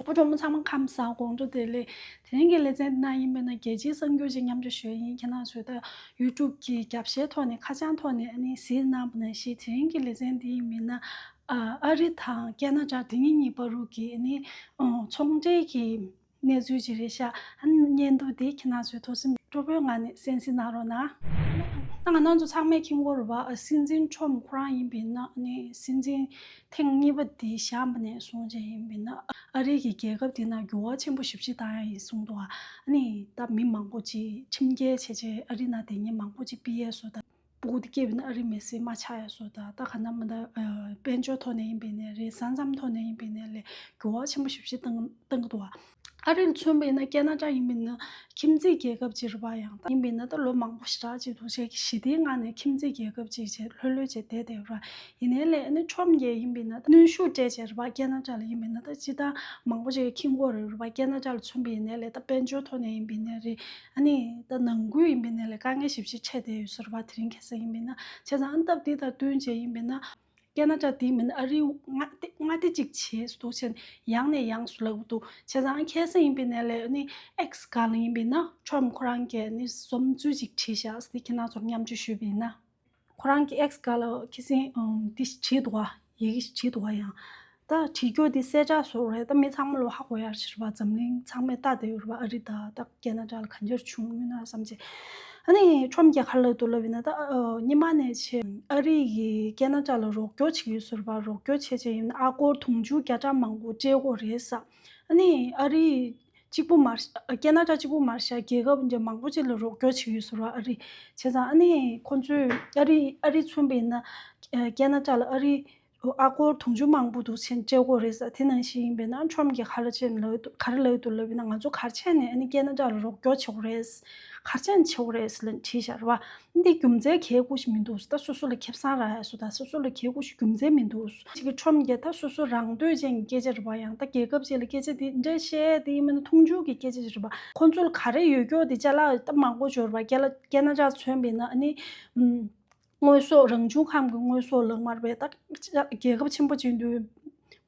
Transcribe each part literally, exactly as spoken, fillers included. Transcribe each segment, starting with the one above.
ཕོ་གྲོགས་མོ་ཚང་མ་ཁམས་བཟང་། དགོང་དྲོ་བདེ་ལེགས། དེ་རིང་གི་ལེ་ཚན་འདི་ན་ཡིན་པས་ན་རྒྱལ་སྤྱིའི་གསར་འགྱུར་ཅིག་མཉམ་སྤྱོད་ཞུ་ཡ་ཡིན། ཁྱེད་རང་ཚོས་ད་ཡུ་ཊུབ་ཀྱི་རྒྱབ་ཤའི་ཐོག་ནས་ཁ་བྱང་ཐོག་ནས་ཨ་ནི་གཟིགས་གནང་བ་ནང་བཞིན་དེ་རིང་གི་ལེ་ཚན་འདི་ཡིན་པས་ན་ཨ་ཨ་རི་དང་ཁེ་ན་ཌ་དེ་གཉིས་གཉིས་བར་དུ་གི་ཨ་ནི་ཨ་ཚོང་འབྲེལ་གྱི་གནས་ཚུལ་ཅིག་རེད་ཤག་ཨ་ནི་བརྙན་ཐུང་འདི་ཁྱེད་རང་ཚོས་ཐུགས་སེམས་སྤྲོ་པོའི་ངང་ནས་གསན་གཟིགས་གནང་རོགས་གནང་། ད་ང་རང་ཚོ་ཚང་མས་མཁྱེན་གྱི་ཡོད་རེད་པ། སྲིད་འཛིན་ཊམ་ཁོ་རང་ཡིན་པས་ན་ཨ་ནི་སྲིད་འཛིན་ཐེངས་གཉིས་པ་འདི་བཞེངས་པ་ནས་བཟུང་བྱས་ཡིན་པས་ན་ཨ་རི་གི་རྒྱལ་ཁབ་འདི་ནང་འགྱུར་བ་ཆེན་པོ་ཞེ་པོ་ཅིག་བཏང་ཡ་ཡིན་གསུངས་འདུག་ཨ་ནི་ད་མི་མང་པོ་ཅིག་ཁྲིམས་འགལ་བྱས་བྱས་ཨ་རི་ནང་བསྡད་མཁན་མང་པོ་ཅིག་ཕྱིར་ཡལ་སོང་། ད་སྤུ་གུ་དེ་སྐྱེས་པ་ཡིན་ན་ཨ་རི་མི་སེར་མ་ཆགས་ཡ་སོང་། ད་ད་ག་ནང་མིན་ད་ཨ་དཔལ་འབྱོར་ཐོག་ནས་ཡིན་པས་ན་རེད། ས་མཚམས་ཐོག་ནས་ཡིན་པས་ན་ལས་འགྱུར་བ་ཆེན་པོ་ཞེ་པོ་ཅིག་བཏང་བཏང་གི་འདུག་ཨ་རི་ལ་མཚོན་པ་ཡིན་ན་ཁེ་ན་ཌ་ཡིན་པས་ན་ཁྱིམ་མཚེས་རྒྱལ་ཁབ་ཅིག་རེད་པ། ཡང་ད་ཡིན་པས་ན་ད་ལོ་མང་པོ་ཞེ་དྲག་ཅིག་འདུག་བྱས་ཞི་བདེའི་ངང་ནས་ཁྱིམ་མཚེས་རྒྱལ་ཁབ་ཅིག་བྱས་ལྷོད་ལྷོད་བྱས་བསྡད་བསྡད་ཡོད་རེད། ཡིན་ནའི་ལས་ཨ་ནི་ཊམ་གྱིས་ཡིན་པས་ན་ད་གནོན་ཤུགས་སྤྲད་བྱས་རེད་པ། ཁེ་ན་ཌ་ལ་ཡིན་པས་ན་ད་སྤྱིར་བཏང་མང་པོ་ཅིག་མཁྱེན་གྱི་ཡོད་རེད་པ། ཁེ་ན་ཌ་ལ་མཚོན་པ་ཡིན་ནའི་ལས་ད་དཔལ་འབྱོར་ཐོག་ནས་ཡིན་པས་ན་རེད། ཨ་ནི་ད་ནང་ཁུལ་ཡིན་པས་ན་ལས་དཀའ་ངལ་ཞེ་པོ་ཅིག་འཕྲད་བསྡད་ཡོད་ས་རེད་པ། དེ་རིང་ཁ་སང་ཡིན་པས་ན། བྱས་ཙང་ཨ་ནི་སྟབས་བདེ་དང་བསྟུན་བྱས་ཡིན་པས་ན། ཁེ་ན་ཌ་དེ་མིན་ཨ་རི་མངའ་སྡེ་མངའ་སྡེ་གཅིག་བྱས་འདུག་བྱས་ཡང་ནས་ཡང་སུ་ལབ་འདུག་བྱས་ཙང་ཁ་སང་ཡིན་པས་ན་ལས་ཨ་ནི་ཨེགས་སྒང་ལ་ཡིན་པས་ན་ཊམ་ཁོ་རང་གིས་ཨ་ནི་བསམ་ཚུལ་ཅིག་བྲིས་བཞག་ཟེར་ཁྱེད་རང་ཚོར་མཉམ་སྤྱོད་ཞུས་པ་ཡིན་ན། ཁོ་རང་གི་ཨེགས་སྒང་ལ་ཁ་སང་ཨམ་འདི་བྲིས་འདུག་བ། ཡི་གེ་བྲིས་འདུག་བ། ཡང་ད་བྲིས་རྒྱུ་འདི་གསལ་བསྒྲགས་བཟོ་རེད། ད་མི་ཚང་མ་ལོ་ཧ་གོ་ཡར་ཕྱིར་བ་འཛམ་གླིང་ཚང་མས་ལྟ་བསྡད་ཡོད་རེད་བ། ཨ་རི་ད་ད་ཁེ་ན་ཌ་ལ་ག་འདྲ་བྱུང་ཡོད་ན་བསམ་བྱས། ཨ་ནི་ཊམ་གྱིས་ག་ལབ་འདུག་ལབ་ཡིན་ན་ད་ཨ་སྔོན་མ་ནས་བྱས་ཨ་རི་ཡིས་ཁེ་ན་ཌ་ལ་རོགས་སྐྱོར་བྱེད་ཀྱི་ཡོད་ཟེར་བ། རོགས་སྐྱོར་བྱས་བྱས་ཡིན་ན་ཨ་སྒོར་དུང་ཕྱུར་བརྒྱ་ཕྲག་མང་པོ་སྤྲད་དགོས་རེད་ཟེར། ཨ་ནི་ཨ་རི་གཅིག་པུ་མ་རེད། ཁེ་ན་ཌ་གཅིག་པུ་མ་རེད་ཤག་རྒྱལ་ཁབ་འདྲ་མང་པོ་ཅིག་ལ་རོགས་སྐྱོར་བྱེད་ཀྱི་ཡོད་ཟེར་བ། ཨ་རི་བྱས་ཙང་ཨ་ནི་ཁོང་ཚོས་ཨ་རི་ཨ་རི་མཚོན་པ་ཡིན་ན་ཁེ་ན་ཌ་ལ་ཨ་རི་ཨ་སྒོར་དུང་ཕྱུར་མང་པོ་འདུག་ཕྱིན་སྤྲད་དགོས་རེད་ཟེར། དེ་ནང་བཞིན་ཡིན་པས་ན་ཊམ་གྱིས་ག་རེ་བྱས་ནས་ལབ་འདུག་ག་རེ་ལབ་འདུག་ལབ་ཡིན་ན་ང་ཚོ་ག་རེ་བྱས་ནས་ཨ་ནི་ཁེ་ན་ཌ་ལ་རོགས་སྐྱོར་བྱེད་དགོས་རེད། ག་རེ་བྱས་ནས་བྱེད་དགོས་རེད་ཟེར་ལབ་བྲིས་བཞག་རེད་བ། འདི་རྒྱུ་མཚན་གལ་ཁུ་ཞིག་མི་འདུག་ད་སོ་སོ་ལ་ཁེ་བཟང་རག་ཡ་སུ་ད་སོ་སོ་ལ་གལ་ཁུ་ཞིག་རྒྱུ་མཚན་མི་འདུག་ཅིག་གི་ཁྲོམ་རྒྱ་ད་སོ་སོ་རང་འདོད་ཅན་གྱི་སྐད་ཆ་རེད་པ། ཡང་ད་རྒྱལ་ཁབ་ཅིག་ལ་སྐད་ཆ་འདི་འདྲ་བཤད་དེ་ཡིན་མིན་ན་མཐོང་ཆུང་གི་སྐད་ཆ་ཞིག་རེད་པ། ཁོང་ཚོ་ལ་ག་རེ་ཡོད་སྐྱོ་དེ་ཅ་ལག་ད་མང་པོ་འབྱོར་བ་རྒྱ་ལ་རྒྱ་ན་ཅག་མཚོན་པས་ན་ཨ་ནི་ཨུམ། དངོས་ཟོག་རང་བྱུང་ཁམས་ཀྱི་དངོས་ཟོག་ལག་དམར་བས་ད་རྒྱལ་ཁབ་ཆེན་པོ་ཅིག་འདུག་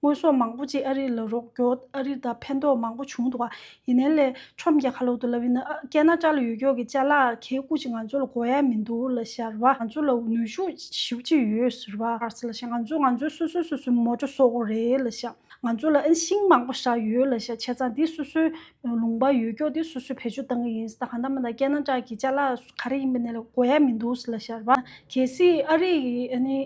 དངོས་ཟོག་མང་པོ་ཅིག་ཨ་རི་ལ་རོགས་སྐྱོར་ཨ་རི་དང་ཕན་ཐོགས་མང་པོ་བྱུང་འདུག་ག་ཡིན་ནའི་ལས་ཁྲོམ་རྒྱ་ག་ལོ་དུ་ལབ་ཡིན་ན་ཨ་ཁེ་ན་ཌ་ལ་ཡོད་སྐྱོ་གི་ཅ་ལག་གལ་ཁུ་ཅིག་ང་ཚོ་ལ་དགོས་ཡ་མི་འདུག་ལ་ཤར་བ། ང་ཚོ་ལ་ནུས་ཤུགས་ཞེ་པོ་ཅིག་ཡོད་ཟེར་བ། ཨར་ཚི་ལ་ཤར་ང་ཚོ་ང་ཚོའི་སོ་སོའི་སོ་སོའི་མོ་ཊ་བཟོ་དགོས་རེད་ལ་ཤར། ང་ཚོ་ལ་ཨ་ཤིང་མང་པོ་ཞིག་ཡོད་ལ་ཤག་བྱས་ཙང་འདི་སོ་སོའི་ལུང་པ་ཡོད་སྐྱོ་འདི་སོ་སོས་བེད་སྤྱོད་བཏང་གི་ཡིན། ད་ག་འདྲ་མིན་ད་ཁེ་ན་ཌ་གི་ཅ་ལག་ག་རེ་ཡིན་པ་ནས་ལ་དགོས་ཡ་མི་འདུག་ཟེར་ལ་ཤར་བ། གལ་སྲིད་ཨ་རི་ཡིས་ཨ་ནི་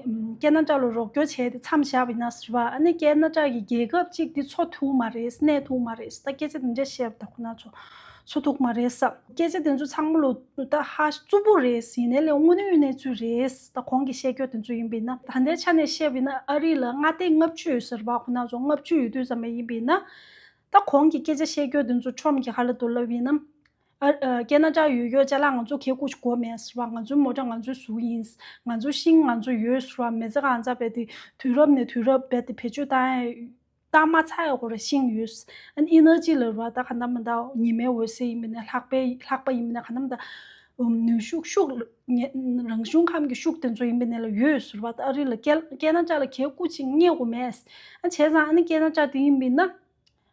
ཁེ་ན་ཌ་ལ་རོགས་སྐྱོར་བྱས་ཏེ་མཚམས་བཞག་པ་ཡིན་ན་ཟེར་བ། ཨ་ནི་ཁེ་ན་ཌ་གི་རྒྱལ་ཁབ་གཅིག་འདི་འཚོ་ཐུབ་མ་རེད། གནས་ཐུབ་མ་རེད། ད་སྐད་ཆ་འདི་འདྲ་བཤད་པ་ད་ཁོ་ན་ཚོ་ཚོ་ཐུག་མ་རེད་ས། སྐད་ཆ་དེ་ཚོ་ཚང་མ་ལོ་ད་ཧ་རྩུབ་པོ་རེད། ཡིན་ནའི་ལས་དངོས་གནས་གནས་ཚུལ་རེད། ད་གོང་གི་བཤད་རྒྱུ་དེ་ཚོ་ཡིན་པས་ན་ད་ལྟའི་ཆ་ནས་བཤད་པ་ཡིན་ན་ཨ་རི་ལ་མངའ་སྡེ་ལྔ་བཅུ་ཡོད་ཟེར་བ། ཁོ་ན་ཚོ་ལྔ་བཅུ་ཡོད་དུས་ཙམ་པ་ཡིན་པས་ན་ད་གོང་གི་སྐད་ཆ་བཤད་རྒྱུ་དེ་ཚོ་ཁྲོམ་གྱི་ཧ་ལ་དུ་ལབ་ཡིན་ན་ཨ་ཨ་ཁེ་ན་ཌ་ཡོད་རྒྱུ་ཅ་ལག་ང་ཚོ་ཁེ་ཁུ་ཞིག་དགོས་མེད་ཟེར་བ། ང་ཚོའི་མོ་ཊ་ང་ཚོའི་བཟོ་ཡིན། ང་ཚོའི་ཤིང་ང་ཚོ་ཡོད་ཟེར་བ། མི་ཚེ་གང་ཚ་བས་དེ་དུས་རབས་ནས་དུས་རབས་བས་དེ་བེད་སྤྱོད་བཏང་ཡ། བཏང་མ་ཚར་ཡ་གོ་ར་ཤིང་ཡོད། ཨ་ནི་ཨི་ནར་ཇི་ལ་ར་བ་ད་ག་འདྲ་མི་འདྲ་ཉི་མའི་འོད་ཟེར་ཡིན་པ་ནས་ལྷགས་པའི་ལྷགས་པ་ཡིན་པ་ནས་ག་འདྲ་མི་འདྲ་ནུས་ཤུགས་ཤུགས་ཉེ་རང་བྱུང་ཁམས་ཀྱི་ཤུགས་དེ་ཚོ་ཡིན་པ་ནས་ལ་ཡོད་ཟེར་བ། ད་ཨ་རི་ལ་ཁེ་ཁེ་ན་ཌ་ལ་ཁེ་ཁུ་ཅིག་རྙེད་དགོས་མེད། ཨ་བྱས་ཙང་ཨ་ནི་ཁེ་ན་ཌ་དེ་ཡིན་པ་ཡིན་ན་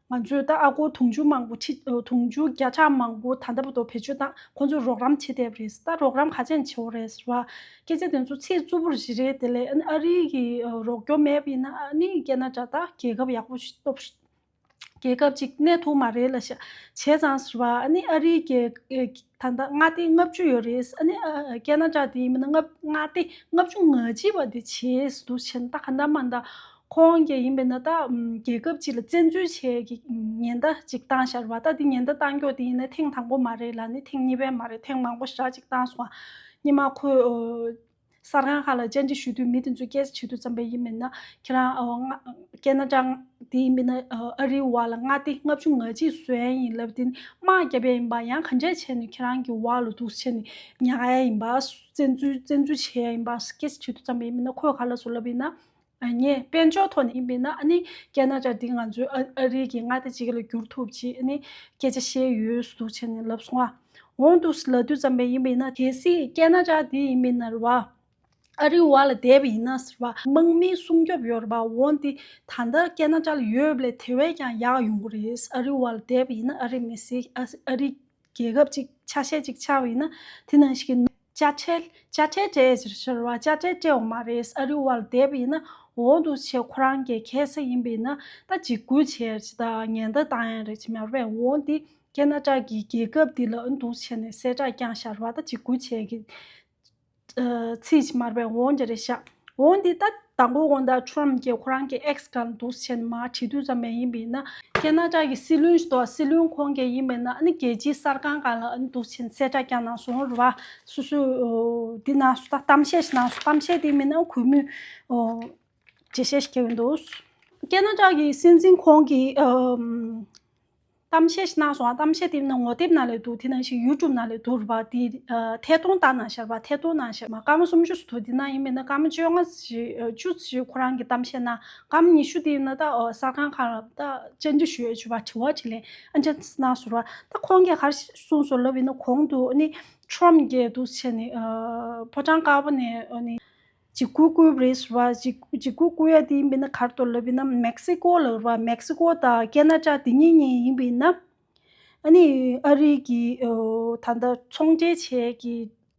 ང་ཚོས་ད་ཨ་སྒོར་དུང་ཕྱུར་མང་པོ་ཁྲི་དུང་ཕྱུར་བརྒྱ་ཕྲག་མང་པོ་ད་ལྟ་བར་དུ་བེད་སྤྱོད་བཏང་ཁོང་ཚོས་རོགས་རམ་བྱེད་བསྡད་པ་རེད། ད་རོགས་རམ་ག་ཅན་བྱེད་འོ་རེད་ཟེར་བ། སྐད་ཆ་དེ་ཚོ་ཚིག་རྩུབ་པོ་ཞིག་རེད། དེ་ལས་ཨ་ནི་ཨ་རི་གི་རོགས་སྐྱོར་མེད་པ་ཡིན་ན་ཨ་ནི་ཁེ་ན་ཌ་ད་རྒྱལ་ཁབ་ཡག་པོ་ཞིག་སྟོབས་ཤིག་རྒྱལ་ཁབ་ཅིག་གནས་ཐུབ་མ་རེད་ལ་ཤ་བྱས་ཙང་ཟེར་བ། ཨ་ནི་ཨ་རིའི་རྒྱལ་ད་ལྟ་མངའ་སྡེ་ལྔ་བཅུ་ཡོད་རེད། ཨ་ནི་ཨ་ཁེ་ན་ཌ་དེ་ཡིན་མིན་ན་ལྔ་མངའ་སྡེ་ལྔ་བཅུ་ང་གཅིག་པ་དེ་བྱས་འདུག་བྱས་ན་ད་ག་འདྲ་མ་འདྲ་ཁོང་གིས་ཡིན་པས་ན་ད་རྒྱལ་ཁབ་ཅིག་ལ་བཙན་འཛུལ་བྱས་ཀྱི་ཉེན་བརྡ་ཅིག་བཏང་ཤར་བ། ད་དེ་ཉེན་བརྡ་བཏང་རྒྱུ་དེ་ཡིན་ན་ཐེངས་དང་པོ་མ་རེད་ལ་ནི་ཐེངས་གཉིས་པ་མ་རེད། ཐེངས་མང་པོ་ཞེ་དྲག་ཅིག་བཏང་སོང་། སྔོན་མ་ཁོས་གསར་ཁང་ཁག་ལ་བཅར་འདྲི་ཞུ་དུས་མི་དེ་ཚོས་སྐད་ཆ་དྲིས་དུས་ཙམ་པ་ཡིན་མིན་ན་ཁྱེད་རང་ཨོ་ང་ཁེ་ན་ཌ་དེ་ཡིན་མིན་ན་ཨ་རིའི་བར་ལ་མངའ་སྡེ་ལྔ་བཅུ་ང་གཅིག་བཟོ་ཡ་ཡིན་ལབ་དེ་དམག་རྒྱབ་ཡ་ཡིན་པ། ཡང་ག་འདྲས་བྱས་ནས་ཁྱེད་རང་གི་བར་ལ་འདུག་བྱས་ནས་ཉར་ཡ་ཡིན་པ། བཙན་འཛུལ་བཙན་འཛུལ་བྱེད་ཡ་ཡིན་པ་སྐད་ཆ་དྲིས་དུས་ཙམ་པ་ཡིན་མིན་ན་ཁོས་ག་ལ་སུ་ལབ་ཡིན་ན། ཨ་ངས་དཔལ་འབྱོར་ཐོག་ནས་ཡིན་པས་ན་ཨ་ནི་ཁེ་ན་ཌ་འདི་ང་ཚོའི་ཨ་ཨ་རི་གི་མངའ་སྡེ་གཅིག་ལ་བསྒྱུར་ཐུབ་ཅེས་ཨ་ནི་སྐད་ཆ་བཤད་ཡོད་འདུག་བྱས་ནས་ལབ་སོང་ཨ། འོང་འདུག་ལབ་དུས་ཙམ་པ་ཡིན་པས་ན་གལ་སྲིད་ཁེ་ན་ཌ་འདི་ཡིན་པས་ན་རེད་བ། ཨ་རི་བ་ལ་བསྡད་པ་ཡིན་ན་ཟེར་བ། དམག་མིའི་སྲུང་སྐྱོབ་ཡོད་རེད་པ། འོན་ཏེ་ད་ལྟ་ཁེ་ན་ཌ་ལ་ཡོད་པ་ལས་དེ་བས་ཀྱང་ཡག་ཡོང་གི་རེད། ཨ་རི་བ་ལ་བསྡད་པ་ཡིན་ན་ཨ་རི་མི་སེར་ཨ་ཨ་རི་རྒྱལ་ཁབ་ཅིག་ཆ་ཤས་ཅིག་ཆགས་པ་ཡིན་ན། དེ་ནང་བཞིན་གྱི་དཔྱ་ཁྲལ་དཔྱ་ཁྲལ་སྤྲད་ཟེར་ཟེར་བ། དཔྱ་ཁྲལ་སྤྲད་འོང་མ་རེད། ཨ་རི་བ་ལ་བསྡད་པ་ཡིན་ན། འོ་འདུག་བྱས་ཁོ་རང་གི་ཁེ་ས་ཡིན་པ་ཡིན་ན་ད་འཇིགས་སྐུལ་བྱས་ཅི་ད་ཉེན་བརྡ་བཏང་ཡ་རེད་ཅེས་མ་རེད་པས། འོ་འདི་ཁེ་ན་ཌ་གི་རྒྱལ་ཁབ་འདི་ལ་འདུག་བྱས་ནས་གསལ་བསྒྲགས་བསྐྱངས་ཤག་རེད་པ། ད་འཇིགས་སྐུལ་བྱས་ཀྱི་ཨ་ཚིག་ཅིག་མ་རེད་པས། འོ་འདི་རེད་ཤག་འོ་འདི་ད་དང་པོ་དགོང་དག་ཊམ་གྱིས་ཁོ་རང་གི་ཨེགས་སྒང་ལ་འདུག་བྱས་ནས་མར་བྲིས་དུས་ཙམ་པ་ཡིན་པ་ཡིན་ན། ཁེ་ན་ཌ་གི་སྲིད་བློན་ཞིག་འདུག་སྲིད་བློན་ཁོང་གིས་ཡིན་པ་ཡིན་ན་ཨ་ནི་རྒྱལ་སྤྱིའི་གསར་ཁང་སྒང་ལ་ཨ་ནི་འདུག་བྱས་ནས་གསལ་བསྒྲགས་བསྐྱངས་གནང་སོང་རེད་པ། སོ་སོས་ཨོ་འདི་གནང་སོང་། ད་གཏམ་བཤད་ཞིག་གནང་སོང་། གཏམ་བཤད་དེ་མིན་ན་གུས་མོས་ཨོ་འགྲེལ་བཤད་ཞིག་བསྐྱལ་གྱི་འདུག་ཁེ་ན་ཌ་གི་སྲིད་འཛིན་ཁོང་གིས་ཨམ་གཏམ་བཤད་ཞིག་གནང་སོང་། གཏམ་བཤད་དེ་ནི་ངོ་དེབ་ནང་ལ་འདུག་དེ་ནང་བཞིན་ཡུ་ཊུབ་ནང་ལ་འདུག་རེད་པ། དེ་ཨ་ཐད་གཏོང་བཏང་གནང་ཤག་པ། ཐད་གཏོང་གནང་ཤག་མ་སྐར་མ་སུམ་ཅུ་ཙམ་འདུག་དེ་ནང་ཡིན་པ་ཡིན་ན་སྐར་མ་བཅོ་ལྔ་ཞིག་ཨ་བཅུ་ཙམ་ཞིག་ཁོ་རང་གིས་གཏམ་བཤད་གནང་། སྐར་མ་ཉི་ཤུ་དེ་ཡིན་ན་ད་ཨ་གསར་ཁང་ཁག་ལ་ད་བཅར་འདྲི་ཞུ་ཡས་བྱས་པ། དྲི་བ་དྲིས་ལན་ཨ་འདྲ་གནང་སོང་རེད་པ། ད་ཁོང་གིས་ག་རེ་གསུངས་སོང་ལབ་ཡིན་ན། གོང་དུ་ཨ་ནི་ཊམ་གྱིས་འདུག་བྱས་ནས་ཨ་ཕོ་བྲང་དཀར་པོ་ནས་ཨ་ནི་འཇིགས་སྐུལ་བསྐུལ་བ་རེད་ཟེར་བ། འཇིགས་འཇིགས་སྐུལ་བསྐུལ་ཡ་དེ་ཡིན་པ་ཡིན་ན་ག་རེ་འདུག་ལབ་ཡིན་ན། མེག་སི་ཀོ་ལབ་རེད་པ། མེག་སི་ཀོ་དང་ཁེ་ན་ཌ་དེ་གཉིས་གཉིས་ཡིན་པ་ཡིན་ན། ཨ་ནི་ཨ་རི་གི་ཨོ་ད་ལྟ་ཚོང་འབྲེལ་བྱེད་ཀྱི་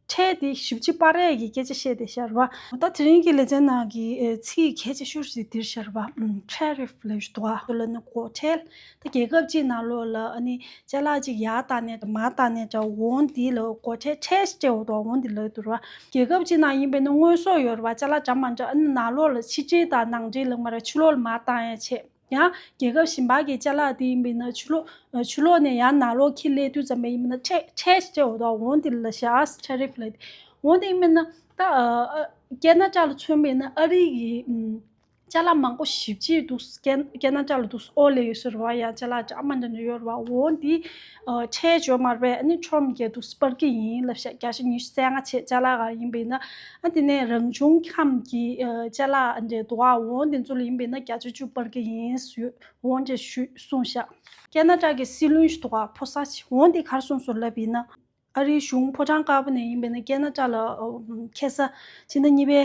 ཁྲལ་དེ་ཞེ་པོ་ཅིག་སྤར་ཡ་གི་སྐད་ཆ་བཤད་བསྡད་ཤག་རེད་པ། ད་དེ་རིང་གི་ལེ་ཚན་ནང་གི་ཨེ་ཚིག་གལ་ཆེ་ཤོས་ཤིག་འདིར་ཤག་རེད་པ། ཨམ་ཊེ་རིཕ་ལབ་ཡས་འདུག་ག་དེ་ལ་ནི་སྒོ་ཁྲལ། ད་རྒྱལ་ཁབ་གཅིག་ནང་ལོགས་ལ་ཨ་ནི་ཅ་ལག་ཅིག་ཡར་བཏང་ནས་མར་བཏང་ནས་འདྲ། འོ་འདི་ལ་སྒོ་ཁྲལ་ཁྲལ་སྤྲད་འོ་དོ། འོ་འདི་ལབ་འདུག་ར། རྒྱལ་ཁབ་གཅིག་ནང་ཡིན་པས་ན་དངོས་ཟོག་ཡོད་ར་བ། ཅ་ལག་འདྲ་མ་འདྲ། ཨ་ནི་ནང་ལོགས་ལ་ཕྱི་འབྲེལ་དང་ནང་འབྲེལ་ལ་མ་ར་ཕྱི་ལོགས་ལ་མར་བཏང་ཡ་བྱས། ཡང་རྒྱལ་ཁབ་གཞན་པ་གི་ཅ་ལག་དེ་ཡིན་པས་ན་ཕྱི་ལོགས་ཕྱི་ལོགས་ནས་ཡང་ནང་ལོགས་འཁྱེར་སླེབས་དུས་ཙམ་པ་ཡིན་པས་ན་ཁྲལ་ཁྲལ་སྤྲད་འོ་དོ། འོ་འདི་ལ་ཤག་ཊེ་རིཕ་ལབ། འོ་འདི་ཡིན་པས་ན་ད་ཨ་ཨ་ཁེ་ན་ཌ་ལ་མཚོན་པས་ན་ཨ་རི་གི་ཨམ། ཅ་ལག་མང་པོ་ཞེ་པོ་ཅིག་འདུག་ཁེ་ཁེ་ན་ཌ་ལ་འདུག་ཨོ་ལེ་ཡོད་ས་རེད་པ། ཡ་ཅ་ལག་འདྲ་མི་འདྲ་ཡོད་རེད་པ། འོ་འདི་ཨ་ཁྲལ་ཡོད་མ་རེད་པས། ཨ་ནི་ཊམ་གྱིས་འདུག་སྤར་གྱི་ཡིན་ལབ་ཤག་བརྒྱ་ཆ་ཉི་ཤུ་རྩ་ལྔ་བྱས་ཅ་ལག་ག་ཡིན་པས་ན། ཨ་དེ་ནས་རང་བྱུང་ཁམས་ཀྱི་ཨ་ཅ་ལག་འདྲ་འདུག་ག་འོ་འདི་ཚོ་ལ་ཡིན་པས་ན་བརྒྱ་ཆ་བཅུ་སྤར་གྱི་ཡིན་ཟེར། འོ་འདྲ་ཞུས་གསུངས་ཤག་ཁེ་ན་ཌ་གི་སྲིད་བློན་ཞིག་འདུག་ག་ཕོ་གསར་ཞིག་འོ་འདི་ག་རེ་གསུངས་སོང་ལབ་ཡིན་ན། ཨ་རིའི་གཞུང་ཕོ་བྲང་དཀར་པོ་ནས་ཡིན་པས་ན་ཁེ་ན་ཌ་ལ་ཨོ་ཁ་སང་ཕྱི་ཟླ་གཉིས་པའི་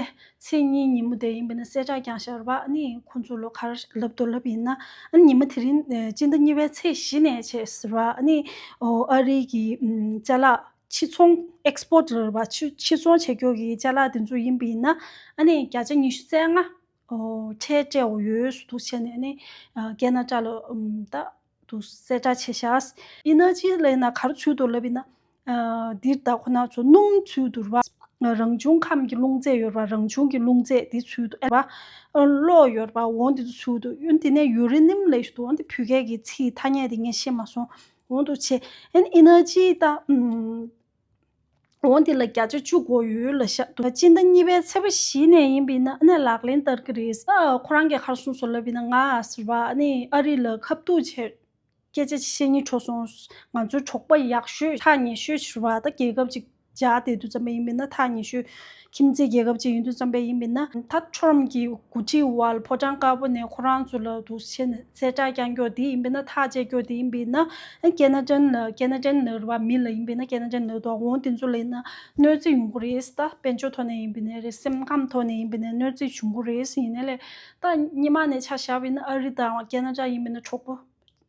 ཚེས་གཉིས་ཉིན་མོ་དེ་ཡིན་པས་ན་གསལ་བསྒྲགས་བསྐྱངས་ཤག་རེད་པ། ཨ་ནི་ཁོང་ཚོ་ལ་ག་རེ་ལབ་འདུག་ལབ་ཡིན་ན། ཨ་ནི་ཉི་མ་དེ་རིང་ཕྱི་ཟླ་གཉིས་པའི་ཚེས་བཞི་ནས་བྱས་ཟེར་བ། ཨ་ནི་ཨོ་ཨ་རི་གི་ཨམ་ཅ་ལག་ཕྱིར་ཚོང་ཨེགས་པོར་ཊི་ལབ་རེད་པ། ཕྱི་ཕྱིར་ཚོང་བྱེད་རྒྱུ་གི་ཅ་ལག་དེ་ཚོ་ཡིན་པས་ན་ཨ་ནི་བརྒྱ་ཆ་ཉི་ཤུ་རྩ་ལྔ་ཨོ་ཁྲལ་སྤྲད་འོ་ཡོད་ཟེར་འདུག་བྱས་ནས། ཨ་ནི་ཨ་ཁེ་ན་ཌ་ལ་ཨམ་ད། དུ་གསལ་བསྒྲགས་བྱས་ཤག་ཨི་ནར་ཇི་ལབ་ན་ག་རེ་ཚུད་འདུག་ལབ་ཡིན་ན། ཨ་འདིར་ད་ཁོ་ན་ཚོ་སྣུམ་ཚུད་འདུག་ར་བ། རང་བྱུང་ཁམས་ཀྱི་རླུང་རྫས་ཡོད་ར་བ། རང་བྱུང་གི་རླུང་རྫས་འདི་ཚུད་འདུག་ཨེ་བ། ཨ་གློག་ཡོད་ར་བ། འོ་འདི་ཚོ་ཚུད་འདུག་ཨ་ནི་དེ་ནས་ཡུ་རེ་ནིམ་ལབ་ཞིག་འདུག་ཨ་ནི་དེ་བོད་སྐད་ཀྱི་ཚིག་ཐ་སྙད་དེ་ངས་ཤེས་མ་སོང་། འོ་འདུག་བྱས། ཨ་ནི་ཨི་ནར་ཇི་ད་ཨམ། འོ་འདི་ལ་བརྒྱ་ཆ་བཅུ་དགོས་ཡོད་ལབ་ཤག་འདུག་སྤྱི་ཟླ་གཉིས་པའི་ཚེས་པ་བཞི་ནས་ཡིན་པས་ན་ཨ་ནི་ལག་ལེན་བསྟར་གྱི་རེད། ཨ་ཁོ་རང་གིས་ག་རེ་གསུངས་སོང་ལབ་ཡིན་ན། ང་ཟེར་བ་ཨ་ནི་ཨ་རི་ལ་ཁ་ཐུག་བྱས་སྐད་ཆ་བཤད་སྙིང་བྲོ་སོང་། ང་ཚོའི་གྲོགས་པོ་ཡག་ཤོས་ཐག་ཉེ་ཤོས་ཟེར་བ། ད་རྒྱལ་ཁབ་ཅིག་སྦྱར་བསྡད་དུས་ཙམ་པ་ཡིན་པས་ན་ཐག་ཉེ་ཤོས་ཁྱིམ་མཚེས་རྒྱལ་ཁབ་ཅིག་ཡིན་དུས་ཙམ་པ་ཡིན་པས་ན། ད་ཊམ་གྱི་འགོ་ཁྲིད་འོག་ལ་ཕོ་བྲང་དཀར་པོ་ནས་ཁོ་རང་ཚོ་ལ་འདུག་བྱས་ནས་གསལ་བསྒྲགས་བསྐྱང་རྒྱུ་དེ་ཡིན་པས་ན། ཐག་བཅད་རྒྱུ་དེ་ཡིན་པས་ན། ཨ་ཁེ་ན་ཌན་ལ་ཁེ་ན་ཌན་ལ་རེད་བ། མི་ལ་ཡིན་པས་ན་ཁེ་ན་ཌན་ལ་འདུག་འོ་དེ་ཚོ་ལ་ཡིན་ན་གནོད་འཚེ་ཡོང་གི་རེད། ད་དཔལ་འབྱོར་ཐོག་ནས་ཡིན་པས་ན་རེད། སེམས་ཁམས་ཐོག་ནས་ཡིན་པས་ན་གནོད་འཚེ་བྱུང་གི་རེད། ཡིན་ནའི་ལས་ད་སྔོན་མ་ནས་ཆ་བཞག་པ་ཡིན་ན་ཨ་རི་དང་ཁེ་ན་ཌ་ཡིན་པས་ན་གྲོགས་པོ་